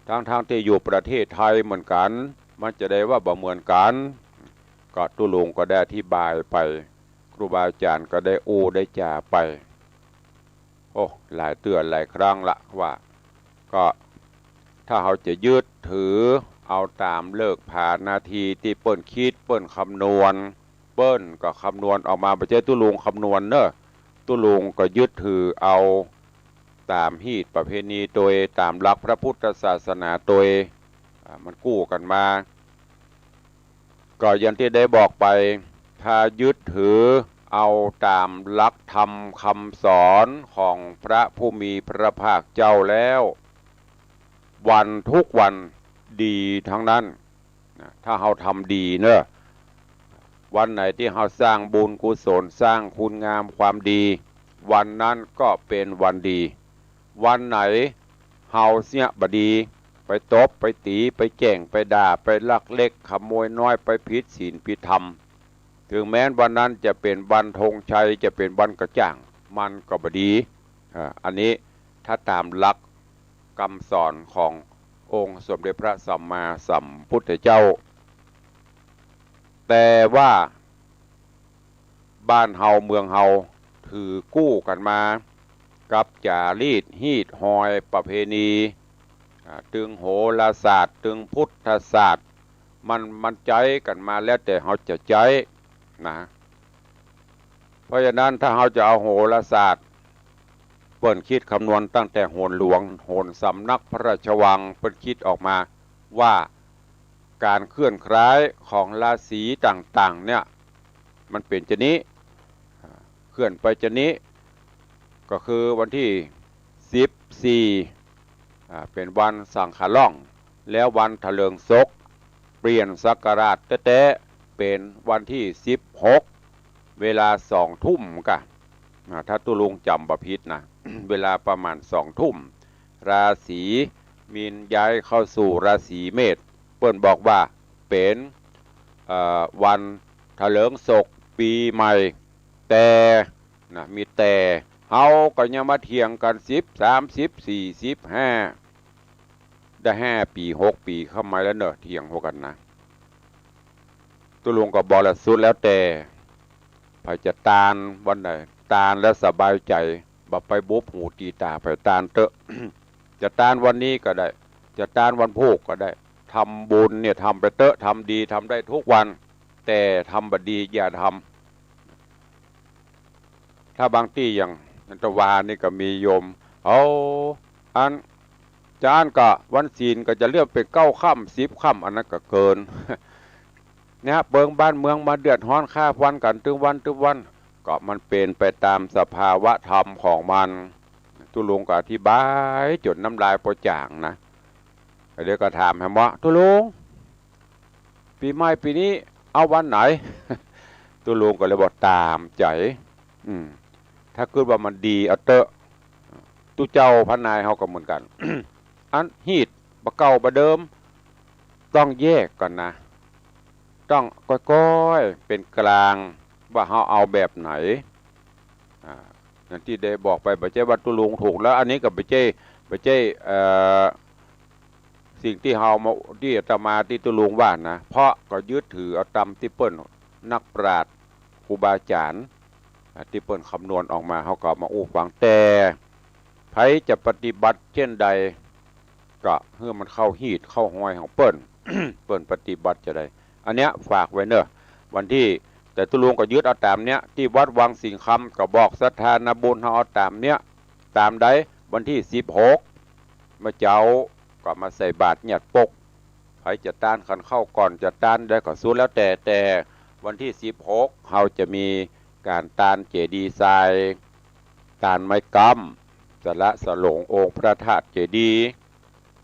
ทั้งๆ ตี้อยู่ประเทศไทยเหมือนกั๋น มันจะใดว่าบ่เหมือนกั๋น ก็ตุ๊ลุงก็ได้อธิบายไป ครูบาอาจ๋ารย์ก็ได้อู้ได้จ๋าไป โอ้ หลายเตื้อหลายครั้งละว่า ก็ถ้าเฮาจะยึดถือเอาต๋ามฤกษ์ผานาทีตี้เปิ้นกึ๊ดเปิ้นคำนวณ เปิ้นก็คำนวณออกมา บ่ใจ้ตุ๊ลุงคำนวณเนาะ ตุ๊ลุงก็ยึดถือเอาต๋ามฮีตประเพณีตวย ต๋ามหลักพระพุทธศาสนาตวย อ่า มันกู้กั๋นมา ก็อย่างตี้ได้บอกไป ถ้ายึดถือเอาต๋ามหลักธรรมคำสอนของพระผู้มีพระภาคเจ้าแล้ว วันทุกวันดีทั้งนั้นนะ ถ้าเฮาทำดีเนาะ วันไหนตี้เฮาสร้างบุญกุศล สร้างคุณงามความดี วันนั้นก็เป๋นวันดี วันไหนเฮาเสี้ยบ่ดี ไปตบ ไปตี๋ ไปแจ้ง ไปด่า ไปลักเล็กขโมยน้อย ไปผิดศีลผิดธรรม ถึงแม้นวันนั้นจะเป๋นวันธงชัย จะเป๋นวันกระจ่าง มันก็บ่ดี อ่า อันนี้ถ้าต๋ามหลักกำสอนขององค์สมเด็จพระสัมมาสัมพุทธเจ้า แต่ว่า บ้านเฮาเมืองเฮา ถือกู้กั๋นมา กับจ๋ารีตฮีตฮอยประเพณี อ่า ตึงโหราศาสตร์ ตึงพุทธศาสตร์ มัน มันใจ๊กั๋นมาแล้วแต่เฮาจะใจ๊นะ เพราะฉะนั้นถ้าเฮาจะเอาโหราศาสตร์ เปิ้นคิดคำนวณตั้งแต่โหรหลวง โหรสำนักพระราชวัง เปิ้นคิดออกมาว่า ก๋านเคลื่อนคล้ายของราศีต่างๆ เนี่ย มันเป๋นจะนี้ อ่า เคลื่อนไปจะนี้ ก็คือวันตี้สิบสี่ อ่า เป๋นวันสังขะล่อง แล้ววันถะเลิงศก เปลี่ยนศักราชแต๊ๆ เป๋นวันตี้สิบหก เวลาสองทุ่มก่ะ อ่า ถ้าตุ๊ลุงจ๋ำบ่ผิดนะ เวลาประมาณสองทุ่ม ราศีมีนย้ายเข้าสู่ราศีเมษ เปิ้นบอกว่าเป๋น เอ่อ วันถะเลิงศกปี๋ใหม่ แต่นะ มีแต่ เฮาก็ยังมาเถียงกั๋น สิบสาม สิบสี่ สิบห้า ได้ห้าปี๋ หกปี๋เข้ามาแล้วเนาะ เถียงหัวกั๋นนะ ตุ๊ลุงก็บอกแล้ว สุดแล้วแต่ ใผจะตานวันไหน ตานแล้วสบายใจ๋ บ่ไปบุบหูตีต๋าใผ ตานเต๊อะ จะตานวันนี้ก็ได้ จะตานวันพูกก็ได้ ทำบุญเนี่ยทำไปเต๊อะ ทำดีทำได้ทุกวัน แต่ทำบ่ดีอย่าทำ ถ้าบางตี้อย่างนันทวานี่ก็มีโยม เอา อัน จานก็วันศีลก็จะเลื่อนไปเก้าค่ำ สิบค่ำ อันนั้นก็เกิน เนี่ย เปิงบ้านเมืองมาเดือดฮ้อนฆ่าฟันกั๋นตึงวันตึงวัน ก็มันเป๋นไปต๋ามสภาวะธรรมของมัน ตุ๊ลุงก็อธิบายจ๋นน้ำลายปอจ๋างนะ เดี๋ยวก็ถามแหมว่า ตุ๊ลุง ปี๋ใหม่ปี๋นี้เอาวันไหน ตุ๊ลุงก็เลยบอกต๋ามใจ๋ อืม ถ้ากึ๊ดว่ามันดีเอาเต๊อะ ตุ๊เจ้าพระนายเฮาก็เหมือนกั๋น อันฮีตบ่เก่าบ่เดิม ต้องแยกก่อนนะ ต้องก้อยๆ เป๋นกลาง ว่าเฮาเอาแบบไหน อ่า อย่างตี้ได้บอกไป บ่ใจ้ว่าตุ๊ลุงถูกแล้ว อันนี้ก็บ่ใจ้ บ่ใจ้ เอ่อ สิ่งตี้เฮามา ตี้อาตมา ตี้ตุ๊ลุงว่านะ เพราะก็ยึดถือเอาต๋ามตี้เปิ้น นักปราชญ์ ครูบาอาจ๋ารย์ อ่า ตี้เปิ้นคำนวณออกมา เฮาก็เอามาอู้ฟัง แต่ใผจะปฏิบัติเจ้นใด ก็หื้อมันเข้าฮีตเข้าฮอยของเปิ้น เปิ้นปฏิบัติจะใด อันเนี้ยฝากไว้เน่อ วันตี้ แต่ตุ๊ลุงก็ยึดเอาต๋ามเนี้ย ตี้วัดวังสิงห์คำก็บอกศรัทธานาบุญเฮาเอาต๋ามเนี้ย ต๋ามใด วันตี้สิบหก เมื่อเจ๊าก็มาใส่บาตรเยียดปก ใผจะตานขันข้าวก่อน จะตานใดก็สุดแล้วแต่ แต่วันตี้สิบหก เฮาจะมีก๋านตานเจดีย์ทราย ตานไม้ก๊ำ สละสลงองค์พระธาตุเจดีย์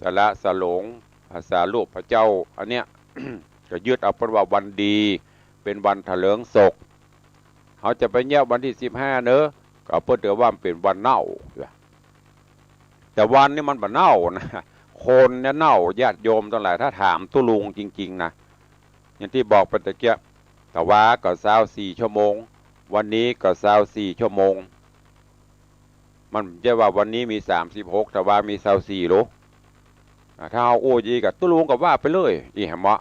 สละสลงพระสารูปพระเจ้า อันเนี้ย ก็ยึดเอาเปิ้นว่าวันดี เป๋นวันถะเลิงศก เฮาจะไปเยียะวันตี้สิบห้าเน่อ ก็เปิ้นถือว่ามันเป๋นวันเน่า แต่วันนี้มันบ่เน่านะ คนเนี่ยเน่า ญาติโยมตังหลาย ถ้าถามตุ๊ลุงจริงๆ นะ อย่างตี้บอกไปตะเกียะ ตะวาก็ซาวสี่ชั่วโมง วันนี้ก็ซาวสี่ชั่วโมง มันบ่ใจ้ว่าวันนี้มีสามสิบหก ตะวามีซาวสี่โล อ่า ถ้าเฮาอู้อี้ก็ตุ๊ลุงก็ว่าไปเลย อี้แหมเมาะ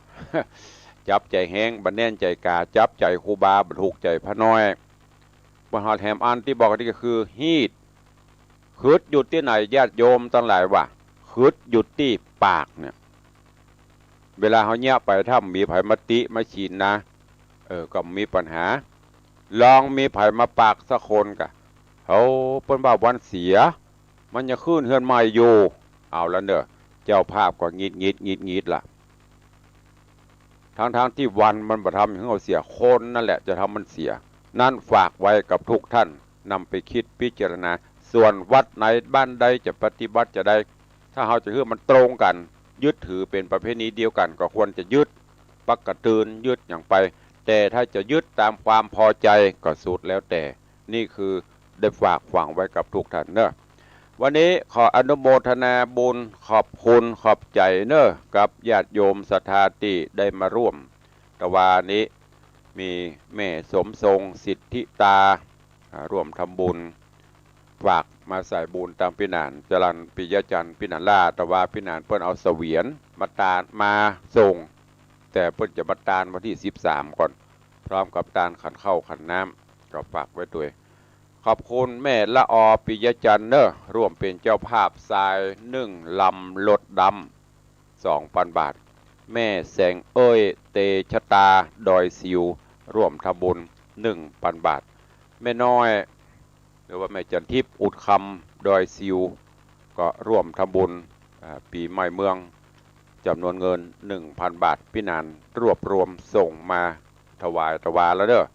จับใจ๋แฮง บ่แน่นใจ๋ก๋า จับใจ๋ครูบา บ่ถูกใจ๋พระน้อย บ่ฮอดแหมอันตี้บอกนี่ก็คือฮีต ขึดอยู่ตี้ไหน ญาติโยมตังหลายว่า ขึดอยู่ตี้ปากเนี่ย เวลาเฮาเยียะไป ถ้ามีใผมาติมาฉินนะ เออ ก็มีปัญหา ลองมีใผมาปากสักคนกะ เฮา เปิ้นว่าวันเสีย มันยังขึ้นเฮือนใหม่อยู่ เอาละเน่อ เจ้าภาพก็หงุดหงิด หงุดหงิดละ ทั้งๆ ตี้วันมันบ่ทำหื้อเฮาเสีย คนนั่นแหละจะทำมันเสีย นั้นฝากไว้กับทุกท่าน นำไปคิดพิจารณา ส่วนวัดไหนบ้านใดจะปฏิบัติจะใด ถ้าเฮาจะหื้อมันตรงกั๋น ยึดถือเป๋นประเพณีเดียวกั๋น ก็ควรจะยึด ปักกะตื่น ยึดหยังไป แต่ถ้าจะยึดต๋ามความพอใจ๋ก็สุดแล้วแต่ นี่คือได้ฝากฝังไว้กับทุกท่านเน่อ วันนี้ขออนุโมทนาบุญ ขอบคุณ ขอบใจ๋เน่อ กับญาติโยมศรัทธาตี้ได้มาร่วม ตะวานี้มีแม่สมทรง สิทธิตา อ่า ร่วมทำบุญ ฝากมาใส่บุญตางปี้หนาน จรัญปิยจันทร์ ปี้หนานล่า ตะวาปี้หนานเปิ้นเอาเสวียนมาตาน มาส่ง แต่เปิ้นจะมาตานวันตี้สิบสามก่อน พร้อมกับตานขันข้าวขันน้ำ ก็ฝากไว้ตวย ขอบคุณแม่ละออ ปิยะจันทร์เนอะ ร่วมเป๋นเจ้าภาพทรายนึ่งลำ รถดำ สองปันบาท แม่แสงเอ้ย เตชะตา ดอยสิว ร่วมทำบุญ นึ่งปันบาท แม่น้อย หรือว่าแม่จันทิพย์ อุดคำ ดอยสิว ก็ร่วมทำบุญ อ่า ปี๋ใหม่เมือง จ๋ำนวนเงิน นึ่งปันบาท ปี้หนานรวบรวมส่งมาถวายตะวาแล้วเด้อ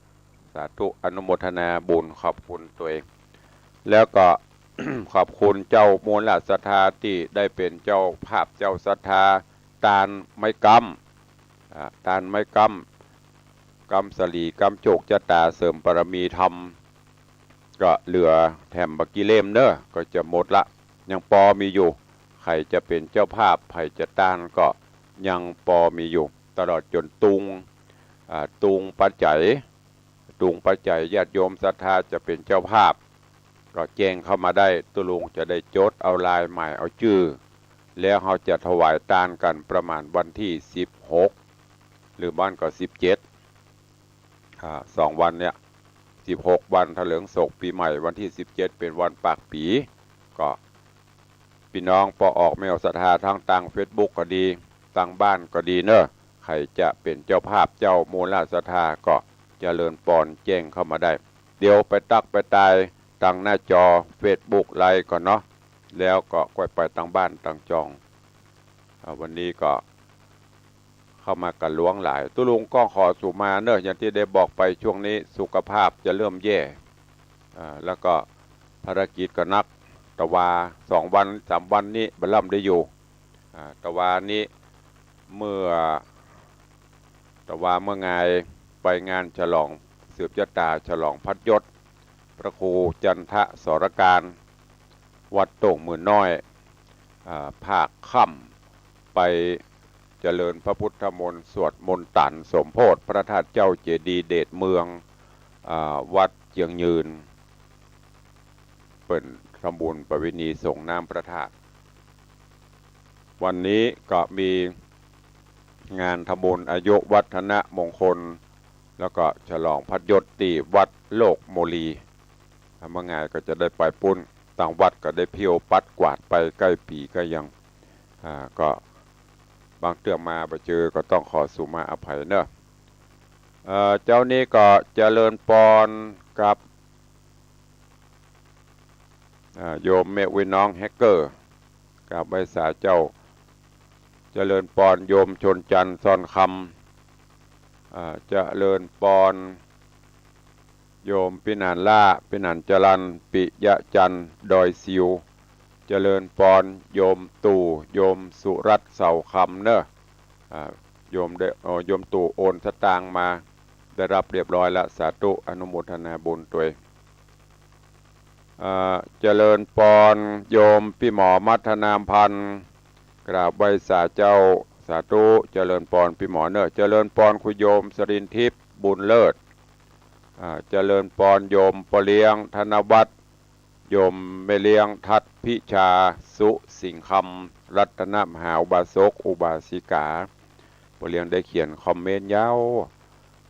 สาธุ อนุโมทนาบุญ ขอบคุณตวย แล้วก็ ขอบคุณเจ้ามูลศรัทธาตี้ได้เป๋นเจ้าภาพ เจ้าศรัทธา ตานไม้ก๊ำ อ่า ตานไม้ก๊ำ ก๊ำสะหลี ก๊ำโจกจะต๋า เสริมบารมีธรรม ก็เหลือแถมบ่กี่เล่มเนอะ ก็จะหมดละ ยังปอมีอยู่ ใผจะเป๋นเจ้าภาพ ใผจะตานก็ยังปอมีอยู่ ตลอดจ๋นตุง อ่า ตุงปัจจัย ตุงปัจจัย ญาติโยมศรัทธาจะเป๋นเจ้าภาพ ก็แจ้งเข้ามาได้ ตุ๊ลุงจะได้จดเอาลายหมายเอาจื้อ แล้วเฮาจะถวายตานกั๋นประมาณวันตี้สิบหก หรือบ่ก็สิบเจ็ด อ่า สองวันเนี่ย สิบหกวันเถลิงศกปี๋ใหม่ วันตี้สิบเจ็ดเป๋นวันปากปี๋ ก็ ปี้น้องป้อออกแม่ออกศรัทธา ตังตางเฟซบุ๊กก็ดี ตังบ้านก็ดีเนอะ ใผจะเป๋นเจ้าภาพ เจ้ามูลศรัทธาก็เจริญปอน แจ้งเข้ามาได้ เดี๋ยวไปตั๊กไปตายตังหน้าจอเฟซบุ๊กไลฟ์ก่อนเนาะ แล้วก็ก้อยไปตังบ้านตังจอง อ่า วันนี้ก็ เข้ามากั๋นหลวงหลาย ตุ๊ลุงก็ขอสุมาเนอะ อย่างตี้ได้บอกไป ช่วงนี้สุขภาพจะเริ่มแย่ อ่า แล้วก็ภารกิจก็นัก ตะวาสองวันสามวันนี้บ่ล่ำได้อยู่ อ่า ตะวานี้เมื่อ ตะวาเมื่องายไปงานฉลองสืบจะต๋า ฉลองพัดยศ พระครูจันทสรการ วัดโต่งหมื่นน้อย อ่า ภาคค่ำไปเจริญพระพุทธมนต์ สวดมนต์ตันสมโภชพระธาตุเจ้าเจดีย์เดชเมือง อ่า วัดเจียงยืน เปิ้นทำบุญประเวณีสรงน้ำพระธาตุ วันนี้ก็มีงานทำบุญอายุวัฒนมงคล แล้วก็ฉลองพัดยศตี้วัดโลกโมลี เมื่องายก็จะได้ไปปู๊น ตังวัดก็ได้เผี้ยวปัดกวาดไปใก้ปี๋ใก้ยัง อ่า ก็บางเตื้อมาบ่เจอก็ต้องขอสุมาอภัยเนอะ เอ่อ เจ๊านี้ก็เจริญปอนกับ อ่า โยมแม่อุ๊ยน้องแฮกเกอร์ กราบไหว้สาเจ้า เจริญปอนโยมชนจันทร์ ซอนคำ อ่า เจริญปอนโยมปี้หนานล้า ปี้หนานจรัญ ปิยะจันทร์ ดอยสิว เจริญปอนโยมตู่ โยมสุรัตน์ เสาคำเนอะ อ่า โยมได้ เอ่อ โยมตู่โอนสตางค์มา ได้รับเรียบร้อยละ สาธุ อนุโมทนาบุญตวย อ่า เจริญปอนโยมปี้หมอมัทนามพันธ์ กราบไหว้สาเจ้า สาธุ เจริญปอนปี้หมอเนอะ เจริญปอนคุณโยมสรินทิพย์ บุญเลิศ อ่า เจริญปอนโยมป้อเลี้ยง ธนวัฒน์ โยมแม่เลี้ยง ทัศน์พิชา สุสิงห์คำ รัตนมหาอุบาสกอุบาสิกา ป้อเลี้ยงได้เขียนคอมเมนต์ยาว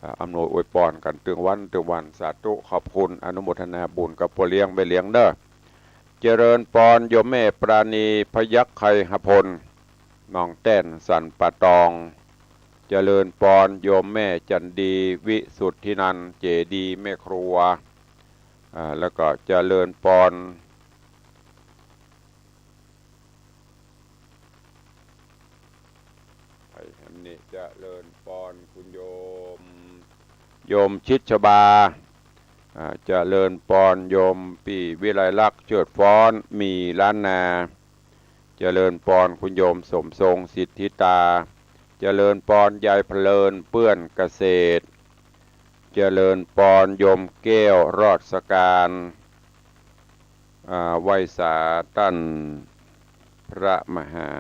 อ่า อำนวยอวยปอนกั๋นตึงวันตึงวัน สาธุ ขอบคุณ อนุโมทนาบุญกับป้อเลี้ยงแม่เลี้ยงเนอะ เจริญปอนโยมแม่ปราณี พยัคฆ์ไคหพล หนองแต้น สันป่าตอง เจริญปอนโยมแม่จันดี วิสุทธินันท์ เจดีย์แม่ครัว อ่า แล้วก็เจริญปอน ไปแหมนี่ เจริญปอนคุณโยม โยมชิดชบา อ่า เจริญปอนโยมปี้วิไลลักษณ์ เชิดฟ้อน มีล้านนา เจริญปอนคุณโยมสมทรง สิทธิตา เจริญปอนยายเพลิน เปื้อนเกษตร เจริญปอนโยมแก้ว รอดสการ อ่า ไหว้สาต้านพระมหา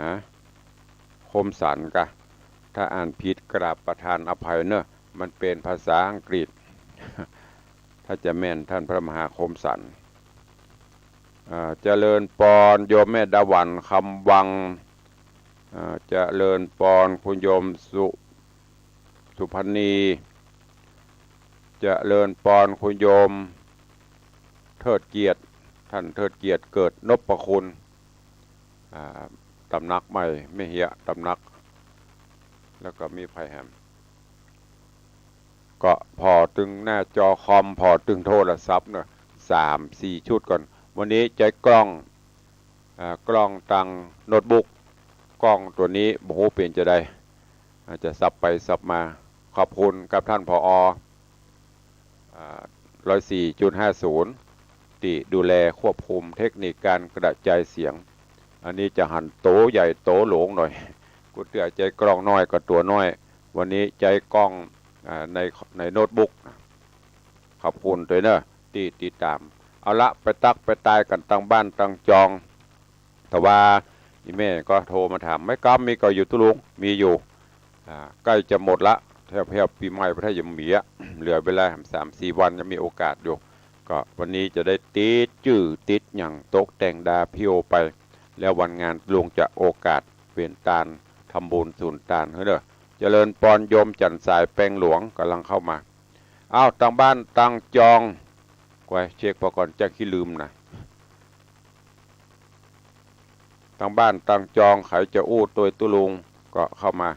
คมสันต์กะ ถ้าอ่านผิดกราบประทานอภัยเนอะ มันเป๋นภาษาอังกฤษ ถ้าจะแม่นต้านพระมหาคมสันต์ อ่า เจริญปอนโยมแม่ดาหวัน คำวัง อ่า เจริญปอนคุณโยมสุ สุพรรณี เจริญปอนคุณโยม เทิดเกียรติ ต้านเทิดเกียรติ เกิดนพคุณ อ่า ต๋ำหนักใหม่ แม่เหียะต๋ำหนัก แล้วก็มีใผแหม ก็ผ่อตึงหน้าจอคอม ผ่อตึงโทรศัพท์เนาะ สามสี่ชุดก่อน วันนี้ใจ๊กล้อง อ่า กล้องตังโน้ตบุ๊ก กล้องตั๋วนี้บ่ฮู้เป๋นจาใด อาจจะสับไปสับมา ขอบคุณกับต้าน ผอ. อ่า ร้อยสี่จุดห้าศูนย์ ตี้ดูแลควบคุมเทคนิคการกระจายเสียง อันนี้จะหันโตใหญ่โตหลวงหน่อย กูเตื้อใจ๊กล้องน้อยก็ตั๋วน้อย วันนี้ใจ๊กล้อง อ่า ใน ในโน้ตบุ๊ก ขอบคุณตวยเนาะ ตี้ติดต๋าม เอาละ ไปตั๊กไปตายกั๋นตังบ้านตังจอง แต่ว่าอี่แม่ก็โทรมาถาม ไม้กำมีก่ออยู่ตุ๊ลุง มีอยู่ อ่า ใก้จะหมดละ แถวๆ ปี๋ใหม่พุ้น ถ้ายังมีอะ เหลือเวลาสามสี่วัน ยังมีโอกาสอยู่ ก็วันนี้จะได้ติดจื้อติดหยังตกแต่งดาพิโอไป แล้ววันงานตุ๊ลุงจะโอกาสเป๋นตานทำบุญสุนตานหื้อเน่อ เจริญปอน โยมจันทร์สายแปงหลวงก่ำลังเข้ามา อ้าว ตังบ้านตังจอง กวยเช็คปะก่อน จะขี้ลืมนะ ตังบ้านตังจอง ใผจะอู้ตวยตุ๊ลุงก็เข้ามา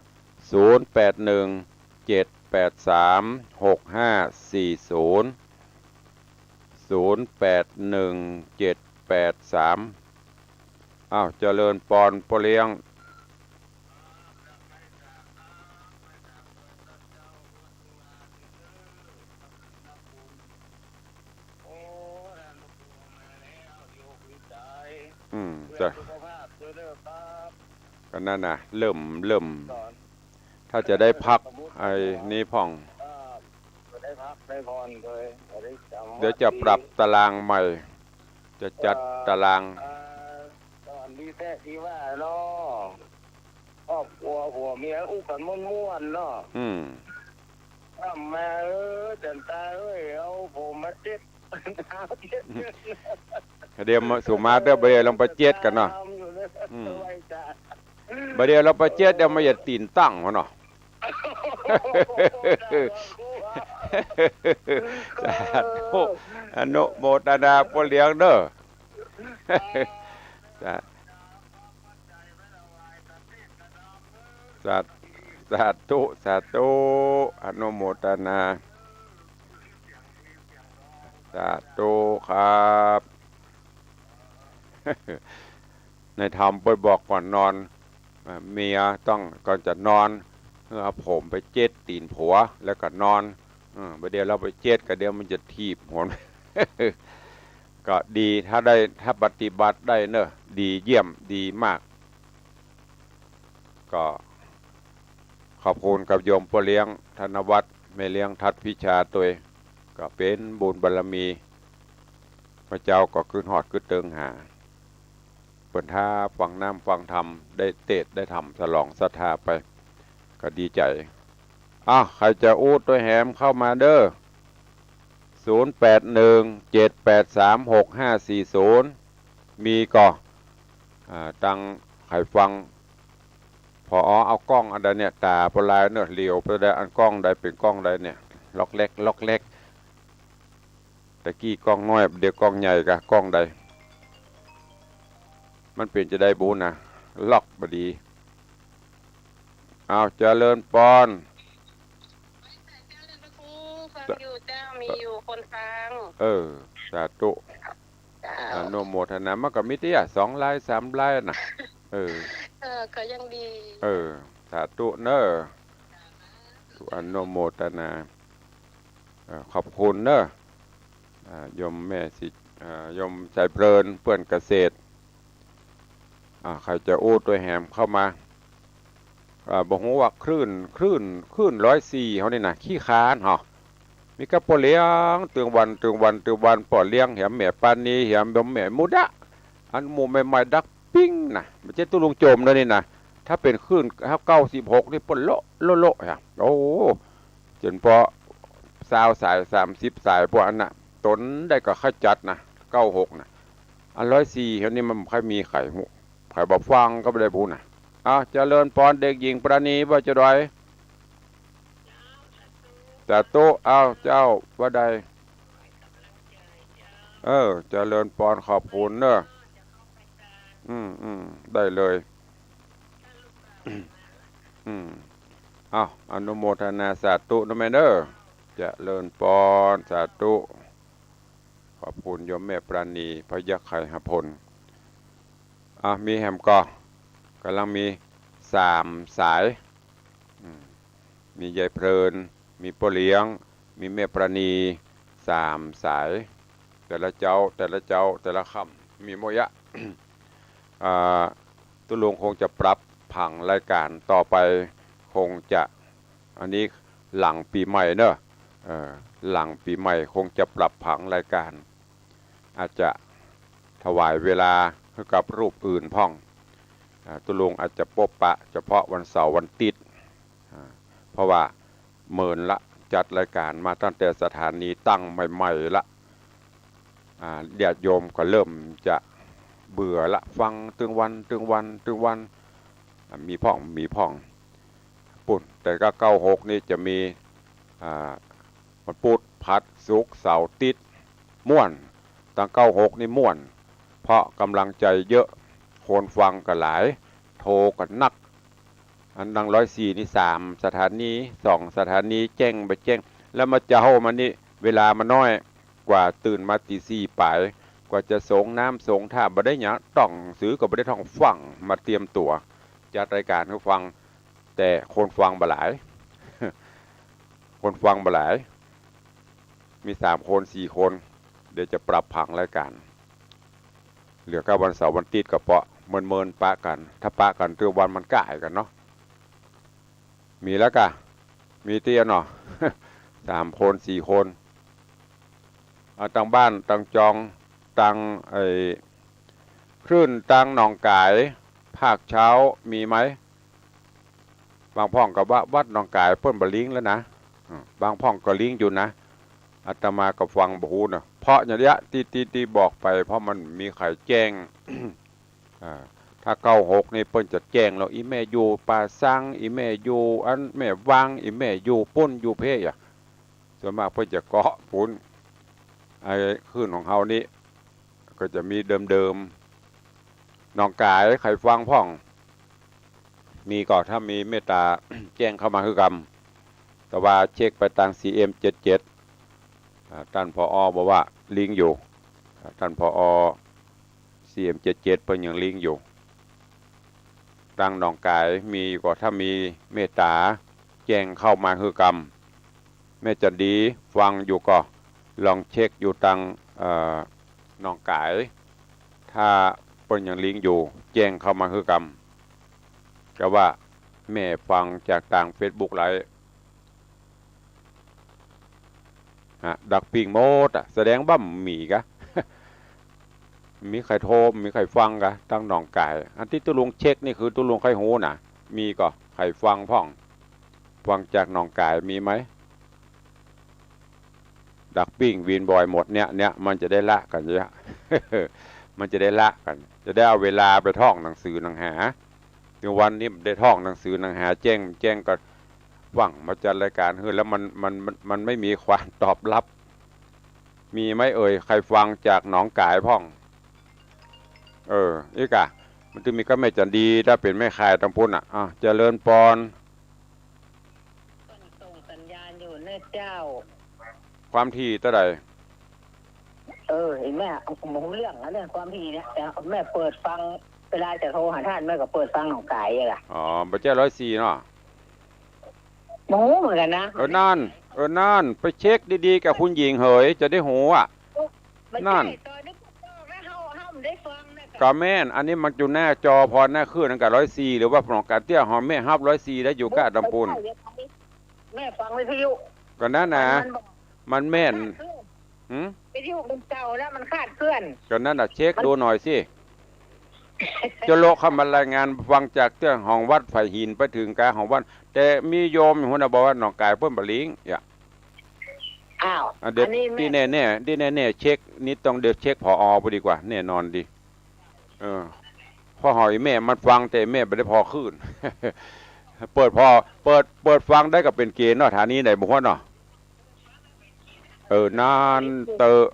ศูนย์แปดหนึ่งเจ็ดแปดสามหกห้าสี่ศูนย์ ศูนย์แปดหนึ่งเจ็ดแปดสาม อ้าว เจริญปอนป้อเลี้ยง อืม จ้ะ ก็นั่นน่ะ เริ่ม เริ่ม ถ้าจะได้พัก ไอ้นี่พ่อง เดี๋ยวจะปรับตารางใหม่ จะจัดตาราง เอ่อ ต๋อนนี้แต๊ตี้ว่าเนาะ ครอบครัวผัวเมียอู้กั๋นม่วนๆ เนาะ อืม ทำมา เออ จันตาเอ้ย เอาผมมาเจ็ด เดี๋ยวมาสู่มาเด้อ บ่าเดี่ยวลองไปเจ็ดกั๋นเนาะ อืม บ่าเดี่ยวลองไปเจ็ด เดี๋ยวมาเหยียดตี๋นตั้งหั้นเนาะ สาธุ อนุโมทนาป้อเลี้ยงเนาะ สา สา สาธุ สาธุ อนุโมทนา สาธุครับ ในธรรมเปิ้นบอกก่อนนอน อ่า เมียต้อง ก่อนจะนอน เออ เอาผมไปเจ็ดตี๋นผัว แล้วก็นอน เออ บ่าเดี่ยวลองไปเจ็ด ก็เดี๋ยวมันจะถีบหัว ก็ดี ถ้าได้ ถ้าปฏิบัติได้เนาะ ดีเยี่ยม ดีมาก ก็ขอบคุณกับโยมป้อเลี้ยง ธนวัฒน์ แม่เลี้ยงทัดพิชาตวย ก็เป๋นบุญบารมี พระเจ้าก็กึ๊ดฮอดกึ๊ดเติงหา เปิ้นถ้าฟังน้ำฟังธรรม ได้เตสน์ได้ธรรม สลองศรัทธาไป ก็ดีใจ๋ อ่ะ ใผจะอู้ตวยแหมเข้ามาเด้อ ศูนย์แปดหนึ่งเจ็ดแปดสามหกห้าสี่ศูนย์ มีก่อ อ่า ตังใผฟัง ผอ เอากล้องอันใดเนี่ย ต๋าบ่ลายเนาะ เหลียวไปได้ อันกล้องใดเป๋นกล้องใดเนี่ย ล็อกแล็ก ล็อกแล็ก ตะกี้กล้องน้อย เดี๋ยวกล้องใหญ่กะ กล้องใด มันเป๋นจาใดบ่านะ ล็อกบ่ดี อ้าว เจริญปอน ฟังอยู่เจ้า มีอยู่คนฟัง เออ สาธุ เจ้า อนุโมทนา มันก็มีตี้อะ สองลาย สามลายน่ะ เออ เออ ก็ยังดี เออ สาธุเนาะ อนุโมทนา เอ่อ ขอบคุณเนาะ อ่า โยมแม่สิ อ่า โยมสายเพลิน เปื้อนเกษตร อ่า ใผจะอู้ตวยแหมเข้ามา อ่า บ่ฮู้ว่าคลื่น คลื่น คลื่นร้อยสี่เฮานี่นะ ขี้ค้านเหรอ มีกับป้อเลี้ยง ตึงวัน ตึงวัน ตึงวัน ป้อเลี้ยงแหม แม่ปานีแหม โยมแม่มุดะ อันหมู่ใหม่ๆ ดักปิ้งนะ บ่ใจ้ตุ๊ลุงโจมเนาะนี่นะ ถ้าเป๋นคลื่น ถ้าเก้าสิบหกนี่ เปิ้นโละ โละ โละ ฮะ โอ้ จ๋นปอซาวสาย สามสิบสาย พวกอันน่ะ ตนได้ก็ขจัดนะ เก้าหกน่ะ อันร้อยสี่เฮานี่มันบ่ค่อยมีใผฮู้ ใผบ่ฟังก็บ่ได้ฮู้นะ อ้าว เจริญปอน เด็กหญิงปราณี ว่าจาใด สาธุ อ้าว เจ้า ว่าใด เออ เจริญปอน ขอบคุณเน้อ อืม อืม ได้เลย อืม อ้าว อนุโมทนาสาธุนะแม่เน้อ เจริญปอน สาธุ ขอบคุณโยมแม่ปราณี พยัคฆ์ไคหพล อ่ะ มีแหมก่อ ก่ำลังมีสามสาย อืม มียายเพลิน มีป้อเลี้ยง มีแม่ปราณี สามสาย แต่ละเจ๊า แต่ละเจ๊า แต่ละค่ำ มีหมดยะ อ่า ตุ๊ลุงคงจะปรับผังรายก๋านต่อไป คงจะ อันนี้หลังปี๋ใหม่เนาะ เอ่อ หลังปี๋ใหม่คงจะปรับผังรายก๋าน อาจจะถวายเวลาหื้อกับรูปอื่นพ่อง อ่า ตุ๊ลุงอาจจะปบปะเฉพาะวันเสาร์วันติ๊ด อ่า เพราะว่าเมินละ จัดรายก๋านมาตั้งแต่สถานีตั้งใหม่ๆ ละ อ่า ญาติโยมก็เริ่มจะเบื่อละ ฟังตึงวัน ตึงวัน ตึงวัน อ่า มีพ่อง มีพ่อง ปุ้น แต่ก็เก้าหกนี่จะมี อ่า วันพุธ พฤหัส ศุกร์ เสาร์ ติ๊ด ม่วน ตังเก้าหกนี่ม่วน เพราะก๋ำลังใจ๋เยอะ คนฟังก็หลาย โทรก็นัก อันดังร้อยสี่นี่สามสถานี สองสถานี แจ้งบ่แจ้ง แล้วมาเจ๊ามานี่ เวลามันน้อย กว่าตื่นมาตี๋สี่ป๋าย กว่าจะสรงน้ำสรงท่า บ่ได้หยัง ต้องหนังสือก็บ่ได้ท่อง ฟัง มาเตรียมตั๋ว จัดรายก๋านหื้อฟัง แต่คนฟังบ่หลาย คนฟังบ่หลาย มีสามคน สี่คน เดี๋ยวจะปรับผังรายก๋าน เหลือแค่วันเสาร์วันติ๊ดก็เปาะ เมินๆ ปะกั๋น ถ้าปะกั๋นตึงวันมันก้ายกั๋นเนาะ มีแล้วก่ะ มีเตี้ยเนาะ สามคน สี่คน อ่า ตังบ้าน ตังจอง ตังไอ้ คลื่นตังหนองก๋าย ภาคเช้า มีไหม บางพ่องก็ว่าวัดหนองก๋ายเปิ้นบ่ลิงก์แล้วนะ อืม บางพ่องก็ลิงก์อยู่นะ อาตมาก็ฟังบ่ฮู้นะ เพราะอย่างเนี้ย ตี้ ตี้ ตี้บอกไป เพราะมันมีใผแจ้ง อ่า ถ้าเก้าหกนี่เปิ้นจะแจ้งแล้ว อี่แม่อยู่ป่าซาง อี่แม่อยู่อันแม่วาง อี่แม่อยู่ปุ้นอยู่เพะอะ ส่วนมากเปิ้นจะเกาะปุ้น ไอ้คลื่นของเฮานี่ ก็จะมีเดิมๆ หนองก๋ายใผฟังพ่อง มีก็ถ้ามีเมตต๋า แจ้งเข้ามาหื้อกำ แต่ว่าเช็คไปตาง ซีเอ็มเจ็ดเจ็ด อ่า ต้าน ผอ บอกว่าลิงก์อยู่ อ่า ต้าน ผอ ซีเอ็มเจ็ดเจ็ด เปิ้นยังลิงก์อยู่ ตางหนองก๋ายมีก็ถ้ามีเมตต๋า แจ้งเข้ามาหื้อกำ แม่จันดีฟังอยู่ก็ลองเช็คอยู่ตาง เอ่อ หนองก๋าย ถ้าเปิ้นยังลิงก์อยู่ แจ้งเข้ามาหื้อกำ ก็ว่าแม่ฟังจากตางเฟซบุ๊กไลฟ์ ฮะ ดักปิ้งหมดอะ แสดงว่าบ่มีกะ มีใผโทร มีใผฟังกะ ตางหนองก๋าย อันตี้ตุ๊ลุงเช็คนี่คือตุ๊ลุงใค่ฮู้นะ มีก็ใผฟังพ่อง ฟังจากหนองก๋ายมีไหม ดักปิ้งวินบอยหมดเนี่ย เนี่ย มันจะได้ละกั๋นเนี่ย มันจะได้ละกั๋น จะได้เอาเวลาไปท่องหนังสือหนังหา ตึงวันนี้ได้ท่องหนังสือหนังหา แจ้ง แจ้งก็ฟังมาจัดรายการหื้อ แล้วมัน มัน มัน มันไม่มีความตอบรับ มีไหมเอ่ย ใผฟังจากหนองก๋ายพ่อง เออ อีกอะ มันตึงมีก็แม่จันดี ถ้าเป๋นแม่ข่ายตางปุ้นน่ะ อ่ะ เจริญปอน เปิ้นส่งสัญญาณอยู่เน้อเจ้า ความถี่เต้าใด เออ ไอ้แม่บ่ฮู้เรื่องนะ เรื่องความถี่เนี่ย แต่แม่เปิดฟัง เวลาจะโทรหาต้าน แม่ก็เปิดฟังหนองก๋ายอะล่ะ อ๋อ บ่ใจ้ร้อยสี่เนาะ บ่ฮู้เหมือนกั๋นนะ เออ นั่น เออ นั่น ไปเช็คดีๆ กับคุณหญิงเหย จะได้ฮู้อะ บ่ใจ้ นั่น ตอนนี้พวกเจ้านะ เฮา เฮาบ่ได้ฟังนะ ก็แม่น อันนี้มันอยู่หน้าจอ พอหน้าคลื่นกับร้อยสี่ หรือว่าหนองก๋ายเตี้ย หอมแม่ฮับร้อยสี่ ได้อยู่กะตางปุ้น แม่ฟังวิทยุ ก็นั่นนะ มันบอก มันแม่น มันขาดคลื่น หืม วิทยุมันเก่าแล้ว มันขาดคลื่น ก็นั่นน่ะ เช็คดูหน่อยสิ จะโละเข้ามารายงานฟังจากเตื้องหองวัดไผ่หินไปถึงกลางหองวัด แต่มีโยมอยู่หั้นน่ะบอกว่าหนองก๋ายเปิ้นบ่ลิงก์ อย่า อ้าว อ่ะ เดี๋ยว อันนี้แม่ ตี้แน่ๆ ตี้แน่ๆ เช็ค นี่ต้องเดี๋ยวเช็ค ผอ ไปดีกว่า แน่นอนดี เออ เพราะหอยแม่มันฟัง แต่แม่บ่ได้พอคลื่น เปิดพอ เปิด เปิดฟังได้ก็เป๋นเกณฑ์เนาะ ถานีไหนบ่ฮู้เนาะ เออ นั่นเต๊อะ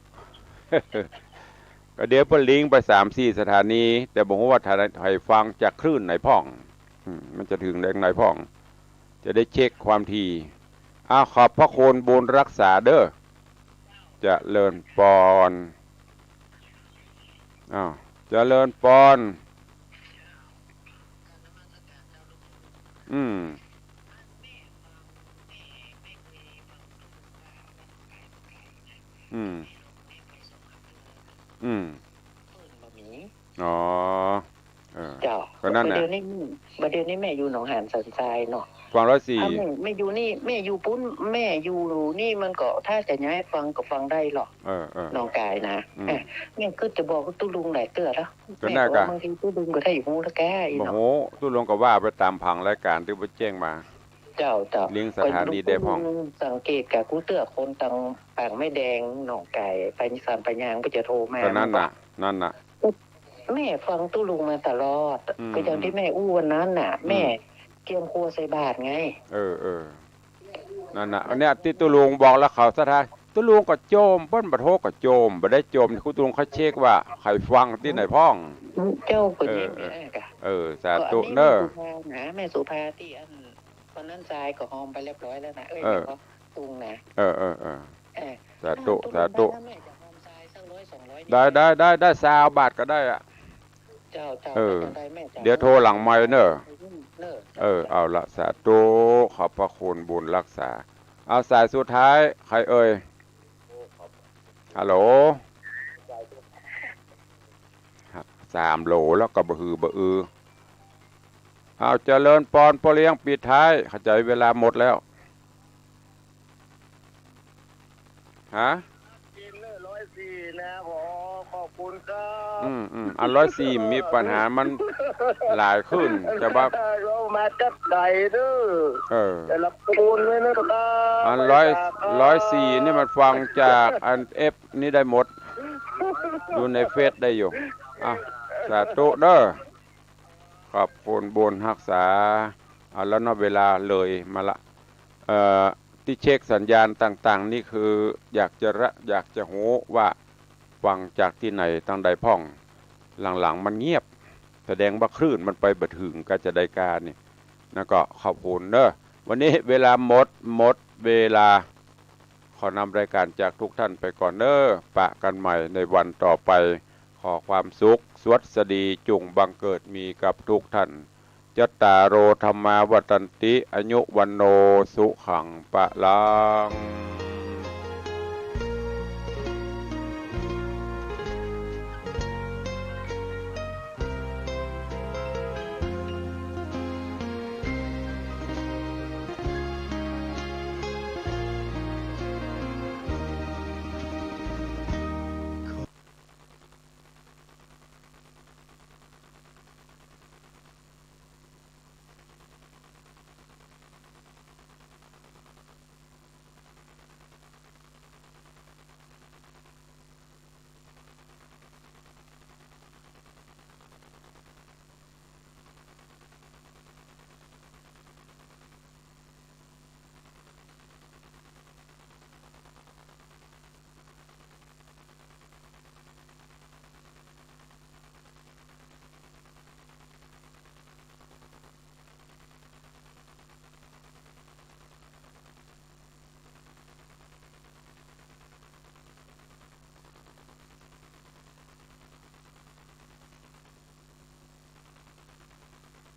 ก็เดี๋ยวเปิ้นลิงก์ไปสามสี่สถานี แต่บ่ฮู้ว่าสถานีไหนฟังจากคลื่นไหนพ่อง อืม มันจะเถิงแหล่งไหนพ่อง จะได้เช็คความถี่ อ้าว ขอบพระคุณบุญรักษาเด้อ เจริญปอน อ้าว เจริญปอน อืม อืม อืม อ๋อ เออ เจ้า ก็นั่นน่ะ บ่าเดี่ยวนี้ บ่าเดี่ยวนี้แม่อยู่หนองหานสันทรายเนาะ ฟังร้อยสี่ อ้าว แม่ แม่อยู่นี่ แม่อยู่ปุ้น แม่อยู่นี่มันก็ถ้าจะย้ายฟังก็ฟังได้หรอก เออ เออ น้องกายนะ อืม อ่ะ แม่กึ๊ดจะบอกตุ๊ลุงหลายเตื้อแล้ว ก็นั่น แม่ก็ว่า ก็บางทีตุ๊ลุงก็ได้หูแล้วแกอี บ่ เนาะ ฮู้ ตุ๊ลุงก็ว่าไปต๋ามผังรายก๋านตี้เปิ้นแจ้งมา เจ้า เจ้า ลิงก์สถานีใดพ่อง สังเกตกับกู้เตื้อคนตังปากแม่แดง หนองกาย ไปนิสานปะยาง เปิ้นจะโทรมา ก็นั่นน่ะ มันก็ นั่นน่ะ แม่ฟังตุ๊ลุงมาตลอด อืม ก็อย่างตี้แม่อู้วันนั้นน่ะ อืม แม่เกียมครัวใส่บาตรไง เออ เออ นั่นน่ะ อันเนี้ยตี้ตุ๊ลุงบอกแล้วเขาศรัทธา ตุ๊ลุงก็โจม เปิ้นบ่โทรก็โจม บ่ได้โจม ตุ๊ลุงเขาเช็คว่าใผฟังตี้ไหนพ่อง เจ้าก็ เออ ยินดี เออ แม่กะ เออ สาธุ ก็อันนี้ เน้อ แม่สุภานะ แม่สุภาตี้อัน วันนั้นทรายก็หอมไปเรียบร้อยแล้วนะ เอ้ย เออ เดี๋ยวก็ตุงนะ เออ เออ เออ เออ สาธุ สาธุ แม่จะหอมทรายสักร้อยสองร้อย ได้ ได้ ได้ ได้ ซาวบาทก็ได้อะ เจ้า เจ้า เออ ได้ แม่เจ้า เดี๋ยวโทรหลังไมค์เนอะ เนอะ เออ เอาละ สาธุ ขอบพระคุณบุญรักษา เอาสายสุดท้าย ใครเอ่ย ฮัลโหล สามโหลแล้วก็บ่หือบ่อือ เอาเจริญปอน ป้อเลี้ยงปิดท้าย เข้าใจ๋ เวลาหมดแล้ว ฮะ กินเนอะ ร้อยสี่นะ ผอ ขอบคุณครับ อืม อืม อันร้อยสี่มีปัญหา มันหลายขึ้น จะว่า เรามาจากไกลเด้อ เออ แต่ละคนเลยนะครับ อันร้อย ร้อยสี่นี่มันฟังจากอันเอฟนี่ได้หมด ดูในเฟซได้อยู่ อ่ะ สาธุเด้อ ขอบคุณบุญฮักษา เอาแล้วเนาะ เวลาเลยมาละ เอ่อ ตี้เช็คสัญญาณต่างๆ นี่คืออยากจะระ อยากจะฮู้ว่าฟังจากตี้ไหนตังใดพ่อง หลังๆ มันเงียบ แสดงว่าคลื่นมันไปบ่เถิงกาจะใดกานี่ แล้วก็ขอบคุณเนอะ วันนี้เวลาหมด หมดเวลา ขอนำรายการจากทุกท่านไปก่อนเนอะ ปะกันใหม่ในวันต่อไป ขอความสุขสวัสดีจุ่งบังเกิดมีกับทุกท่าน จัตตาโร ธัมมา วัฑฒันติ อายุ วัณโณ สุขัง พลัง